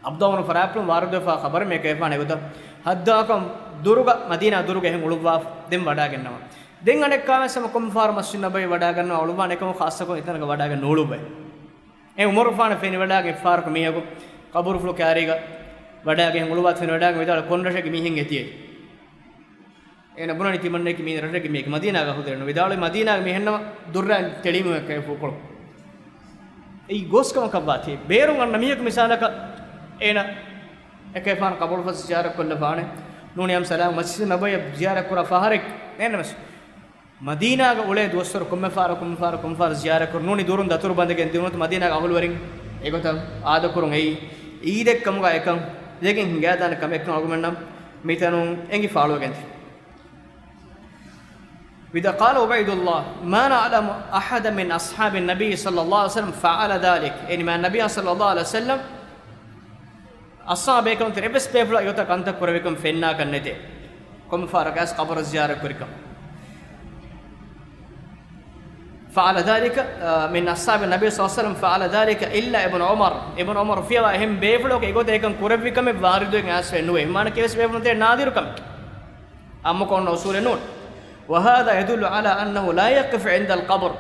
ޢަބްދުﷲ ބިން އުމަރު ފަރާތްޕުޅުން ވާރިދުވެފާ ޚަބަރެއް މި އެކަލޭގެފާނު އެގޮތަށް ހައްދަވާކަން ދުރުގަ، މަދީނާ ދުރުގަ އެހެން އުޅުއްވާފަ ދެން ވަޑާގަންނަވާ. ދެން އަނެއްކާވެސް ހަމަ ކޮންމެ ފަހަރު މަސްޖިދު ނަބަވީ ވަޑާގަންނަވާ އުޅުއްވާނެ، އެކަމަކު ޚާއްޞަކޮށް އެތަނަކަށް ވަޑާގެން ނޫޅުއްވައި. އެ ޢުމަރުގެފާނަށް ފެނިވަޑާގެން އެއްފަހަރަކު މީހަކު ޤަބުރުފުޅު ކާރީގަ ވަޑާގެން އުޅުއްވާ ފެނިވަޑާގެން ވިދާޅުވި، ކޮން ރަށެއްގެ މީހެއް އެތިއެއް؟ އޭނަ ބުނަނީ ތިމަންނައަކީ މީ ރަށެއްގެ މީހެއް، މަދީނާގަ އަހުލުވެރިން. ވިދާޅުވި، މަދީނާގެ މީހެއްނަމަ ދުއްރާ ތެޅީމު އެކަލޭގެފާނު ފޫކޮޅު. އެއީ ގޯސްކަމަކަށްވާތީ. ބޭރުން އަންނަ މީހަކު މިސާލަކަށް އޭނަ އެކަލޭގެފާނު ޤަބުރުފުޅަށް ޒިޔާރަތް ކޮށްލަފާނެ. ނޫނިޔާމް ސަލާމް މަސްޖިދު ނަބަވީ ޒިޔާރަތް ކުރާ ފަހަރެއް ނޭނަމެސް. މަދީނާގަ އުޅޭ ދުވަސްވަރު ކޮންމެ ފަހަރަކު، ކޮންމެ ފަހަރަކު، ކޮންމެ ފަހަރަކު ޒިޔާރަތް ކުރުން. ނޫނީ ދުރުން ދަތުރު ބަނދެގެން ދިނުންތަ މަދީނާގެ އަހުލުވެރިން އެގޮތަށް އާދަކުރުން. އެއީ އީދެއްކަމުގަ އެކަން ދެގެން ހިނގާދާނެ ކަމެއްކަން އަޅުގަނޑުމެންނަށް މިތަނުން އެނގި ފާޅުވެގެންދިޔަ. ވިދާ، قال عبيد الله، ما نعلم أحدا من أصحاب النبي صلى الله عليه وسلم فعل ذلك. އެނިމާ ނަބިއްޔާ ޞައްލައްލާހު ޢަލައިހި ވަސައްލަމް އަޞްޙާބޭކަލުން ތެރެ އެއްވެސް ބޭފުޅަކު އެގޮތަށް ކަންތައް ކުރެއްވިކަން ފެންނާކަށް ނެތޭ. ކޮންމެ ފަހަރަކަސް ޤަބުރަށް ޒިޔާރަތް ކުރިކަން. فعل ذلك، އަ، من أصحاب النبي صلى الله عليه وسلم فعل ذلك إلا ابن عمر. އިބްނު ޢުމަރު ފިޔަވާ އެހެން ބޭފުޅަކު އެގޮތަށް އެކަން ކުރެއްވި ކަމެއް ވާރިދުވެގެން އައިސްފައެއް ނުވޭ. އެހެން މާނައަކީ އެއްވެސް ބޭފުޅުން ތެރެ ނާދިރު ކަމެއް. އާއްމުކޮށް އޮންނަ އުޞޫލެއް ނޫން. وهذا يدل على أنه لا يقف عند القبر.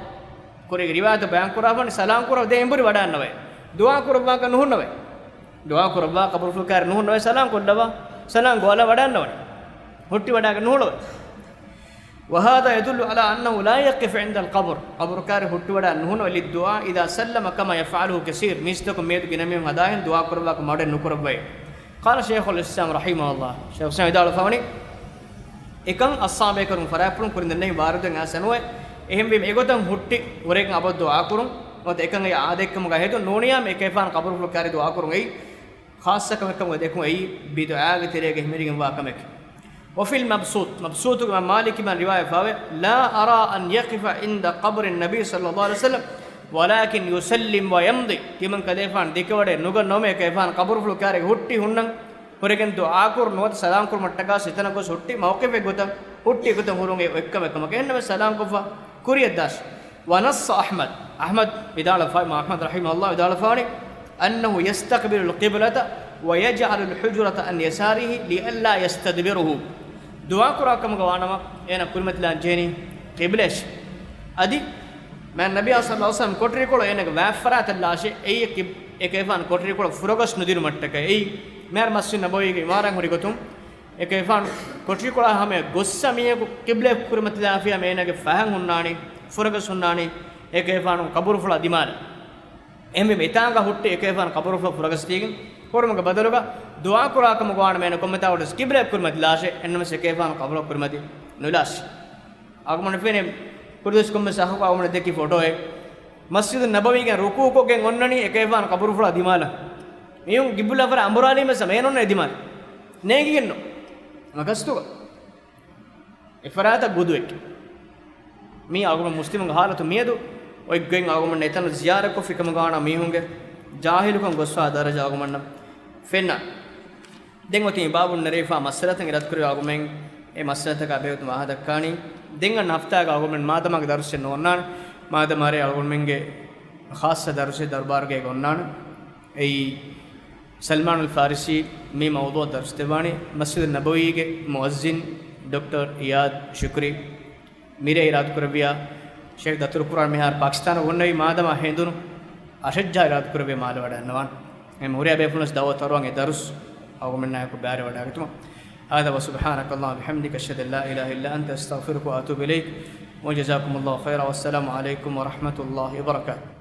ކުރީގެ ރިވާޔަތު ބަޔާން ކުރާފަނި ސަލާމް ކުރައްވަ ދެން އެނބުރި ވަޑާންނަވައި. ދުޢާ ކުރައްވާކަށް ނުހުންނަވައި. ދުޢާ ކުރައްވާ ޤަބުރުފުޅު ކާރި ނުހުންނަވައި، ސަލާމް ކޮށްލަވާ، ސަލާމް ގޮވާލާ ވަޑާންނަވަނީ. ހުއްޓި ވަޑާގެން ނުހުޅުވައި. وهذا يدل على أنه لا يقف عند القبر. ޤަބުރު ކާރި ހުއްޓި ވަޑާ ނުހުންނަވައި، للدعاء إذا سلم كما يفعله كثير. މީސްތަކުން މިއަދު ގިނަ މީހުން ހަދާހެން ދުޢާ ކުރައްވާކަށް މަޑެއް ނުކުރައްވައި. قال شيخ الإسلام رحمه الله، ޝައިޚުލްއިސްލާމް ވިދާޅުވެފަވަނީ، އެކަން އަޞްޙާބޭކަލުން ފަރާތްޕުޅުން ކުރިން ދެންނެވި ވާރިދުވެގެން އައިސްފަ ނުވޭ. އެހެންވީމަ އެގޮތަށް ހުއްޓި ހުރެގެން އަބަދު ދުޢާ ކުރުން، ނުވަތަ އެކަން އެއީ އާދައެއްކަމުގަ ހެދުން. ނޫނިޔާމް އެކަލޭގެފާނު ޤަބުރުފުޅު ކާރި ދުޢާ ކުރުން އެއީ ޚާއްޞަ ކަމެއް ކަމުގަ ދެކުން އެއީ ބިދުޢާގެ ތެރޭގަ ހިމެނިގެންވާ ކަމެކެވެ. وفي المبسوط، މަބްސޫޠުގެ އިމާމް މާލިކް އިމާމް ރިވާޔަތްވާވޭ، لا أرى أن يقف عند قبر النبي صلى الله عليه وسلم ولكن يسلم ويمضي. ތިމަން ކަލޭފާން ދެކެވަޑައެއް ނުގަންނަވަމޭ އެކަލޭފާން ޤަބުރުފުޅު ކާރޭގަ ހުއްޓި ހުންނަން. ހުރެގެން ދުޢާކުރު ނުވަތަ ސަލާމްކުރުމަށްޓަކާ ސިތަނަށް ގޮސް ހުއްޓި މައުޤިފެއް ގޮތަށް ހުއްޓި ގޮތަށް ހުރުން އެއްކަމެއް ކަމަކަށް އެހެންނަމަވެސް ސަލާމްކޮށްފަ ކުރިއަށްދާށި. ونص أحمد، އަޙްމަދު ވިދާޅުވެފަ، އިމާމް އަޙްމަދު ރަޙިމަހުﷲ ވިދާޅުވެފާނީ، أنه يستقبل القبلة ويجعل الحجرة عن يساره لئلا يستدبره. ދުޢާކުރާ ކަމުގަ ވާނަމަ އޭނަ ކުރިމަތިލާން ޖެހެނީ ޤިބްލައަށް. އަދި މާތް ނަބިއްޔާ ޞައްލަﷲު ޢަލައިހި ވަސައްލަމަ ކޮޓަރިކޮޅު އޭނަގެ ވާތްފަރާތަށްލާށޭ، އެއީ އެކަލޭފާނު ކޮޓަރިކޮޅަށް ފުރަގަސް ނުދިނުމަށްޓަކައި. އެއީ މިހާރު މަސްޖިދު ނަބަވީގެ އިމާރާތް ހުރި ގޮތުން އެކަލޭފާނު ކޮޓަރިކޮޅާ ހަމަޔަށް ގޮއްސަ މީހަކު ޤިބްލައަށް ކުރިމަތިލާފިޔާ އޭނަގެ ފަހަން ހުންނާނީ، ފުރަގަސް ހުންނާނީ އެކަލޭފާނު ޤަބުރުފުޅާ ދިމާލަށް. އެހެންވީމަ އެތާނގަ ހުއްޓި އެކަލޭފާނު ޤަބުރުފުޅަށް ފުރަގަސް ދީގެން ހުރުމުގެ ބަދަލުގަ ދުޢާކުރާ ކަމުގަ ވާނަމަ އޭނަ ކޮންމެތާ ވަރަށް ޤިބްލައަށް ކުރިމަތިލާށޭ، އެހެންނަމަވެސް އެކަލޭފާނު ޤަބުރަށް ކުރިމަތި ނުލާށި. އަޅުގަނޑުމެން ފެނޭ ކުރިދުވަސް ކޮންމެސް އަހަރަކު އަޅުގަނޑު ދެއްކި ފޮޓޯއެއް. މަސްޖިދު ނަބަވީގެ ރުކޫޢުކޮށްގެން އޮންނަނީ އެކަލޭފާނު ޤަބުރުފުޅާ ދިމާލަށް. މީހުން ޤިބްލަ ފަރާ އަނބުރާލީމަސް އޭނަ އޮންނަނީ ދިމާލަށް. ނޭނގިގެންނު. މަގަސްތުގަ. އެފަރާތަށް ގުދުވެއްޓި. މީ އަޅުގަނޑު މުސްލިމުންގެ ޙާލަތު މިއަދު އޮތްގޮތް އަޅުގަނޑު އެތަނަށް ޒިޔާރަތްކޮށްފި ކަމުގަ ވާނަމަ މީހުންގެ ޖާހިލުކަން ގޮސްފާ ދަރަޖަ އަޅުގަނޑަށް ފެންނަ. ދެން އޮތީ މި ބާބުން ނެރެފާ މައްސަލަތައް އިރާދަކުރެވި އަޅުގަނޑުމެން އެ މައްސަލަތަކާ ބެހޭގޮތުން ވާހަކަ ދައްކާނީ. ދެން އަންނަ ހަފްތާގަ އަޅުގަނޑުމެން މާދަމާގެ ދަރުސެއް ނޯންނާނެ. މާދަމާ ރޭ އަޅުގަނޑުމެންގެ ޚާއްޞަ ދަރުސެއް ދަރުބާރުގައި އޮންނާނެ. އެއީ ސަލްމާނުލް ފާރިސީ މި މައުޟޫޢަށް ދަރުސް ދެއްވާނީ މަސްޖިދު ނަބަވީގެ މުއައްޒިން ޑޮކްޓަރ އިޔާދު ޝުކްރީ. މިރޭ އިރާދަކުރެއްވިޔާ ޝޭޚް ދަތުރު ކުރާން މިހާރު ޕާކިސްތާނަށް އޮންނެވި މާދަމާ ހެނދުނު އަށެއްޖާ އިރާދަކުރެއްވިޔާ މާލެ ވަޑައިގަންނަވާނެ. އެހެން ހުރިހާ ބޭފުޅުންވެސް ދަޢުވަތު އަރުވަން އެ ދަރުސް އަޅުގަނޑުމެންނާއެކު ބައިވެރިވަޑައިގަތުމަށް. هذا وسبحانك اللهم وبحمدك أشهد أن لا إله إلا أنت أستغفرك وأتوب إليك وجزاكم الله خيرا والسلام عليكم ورحمة الله وبركاته.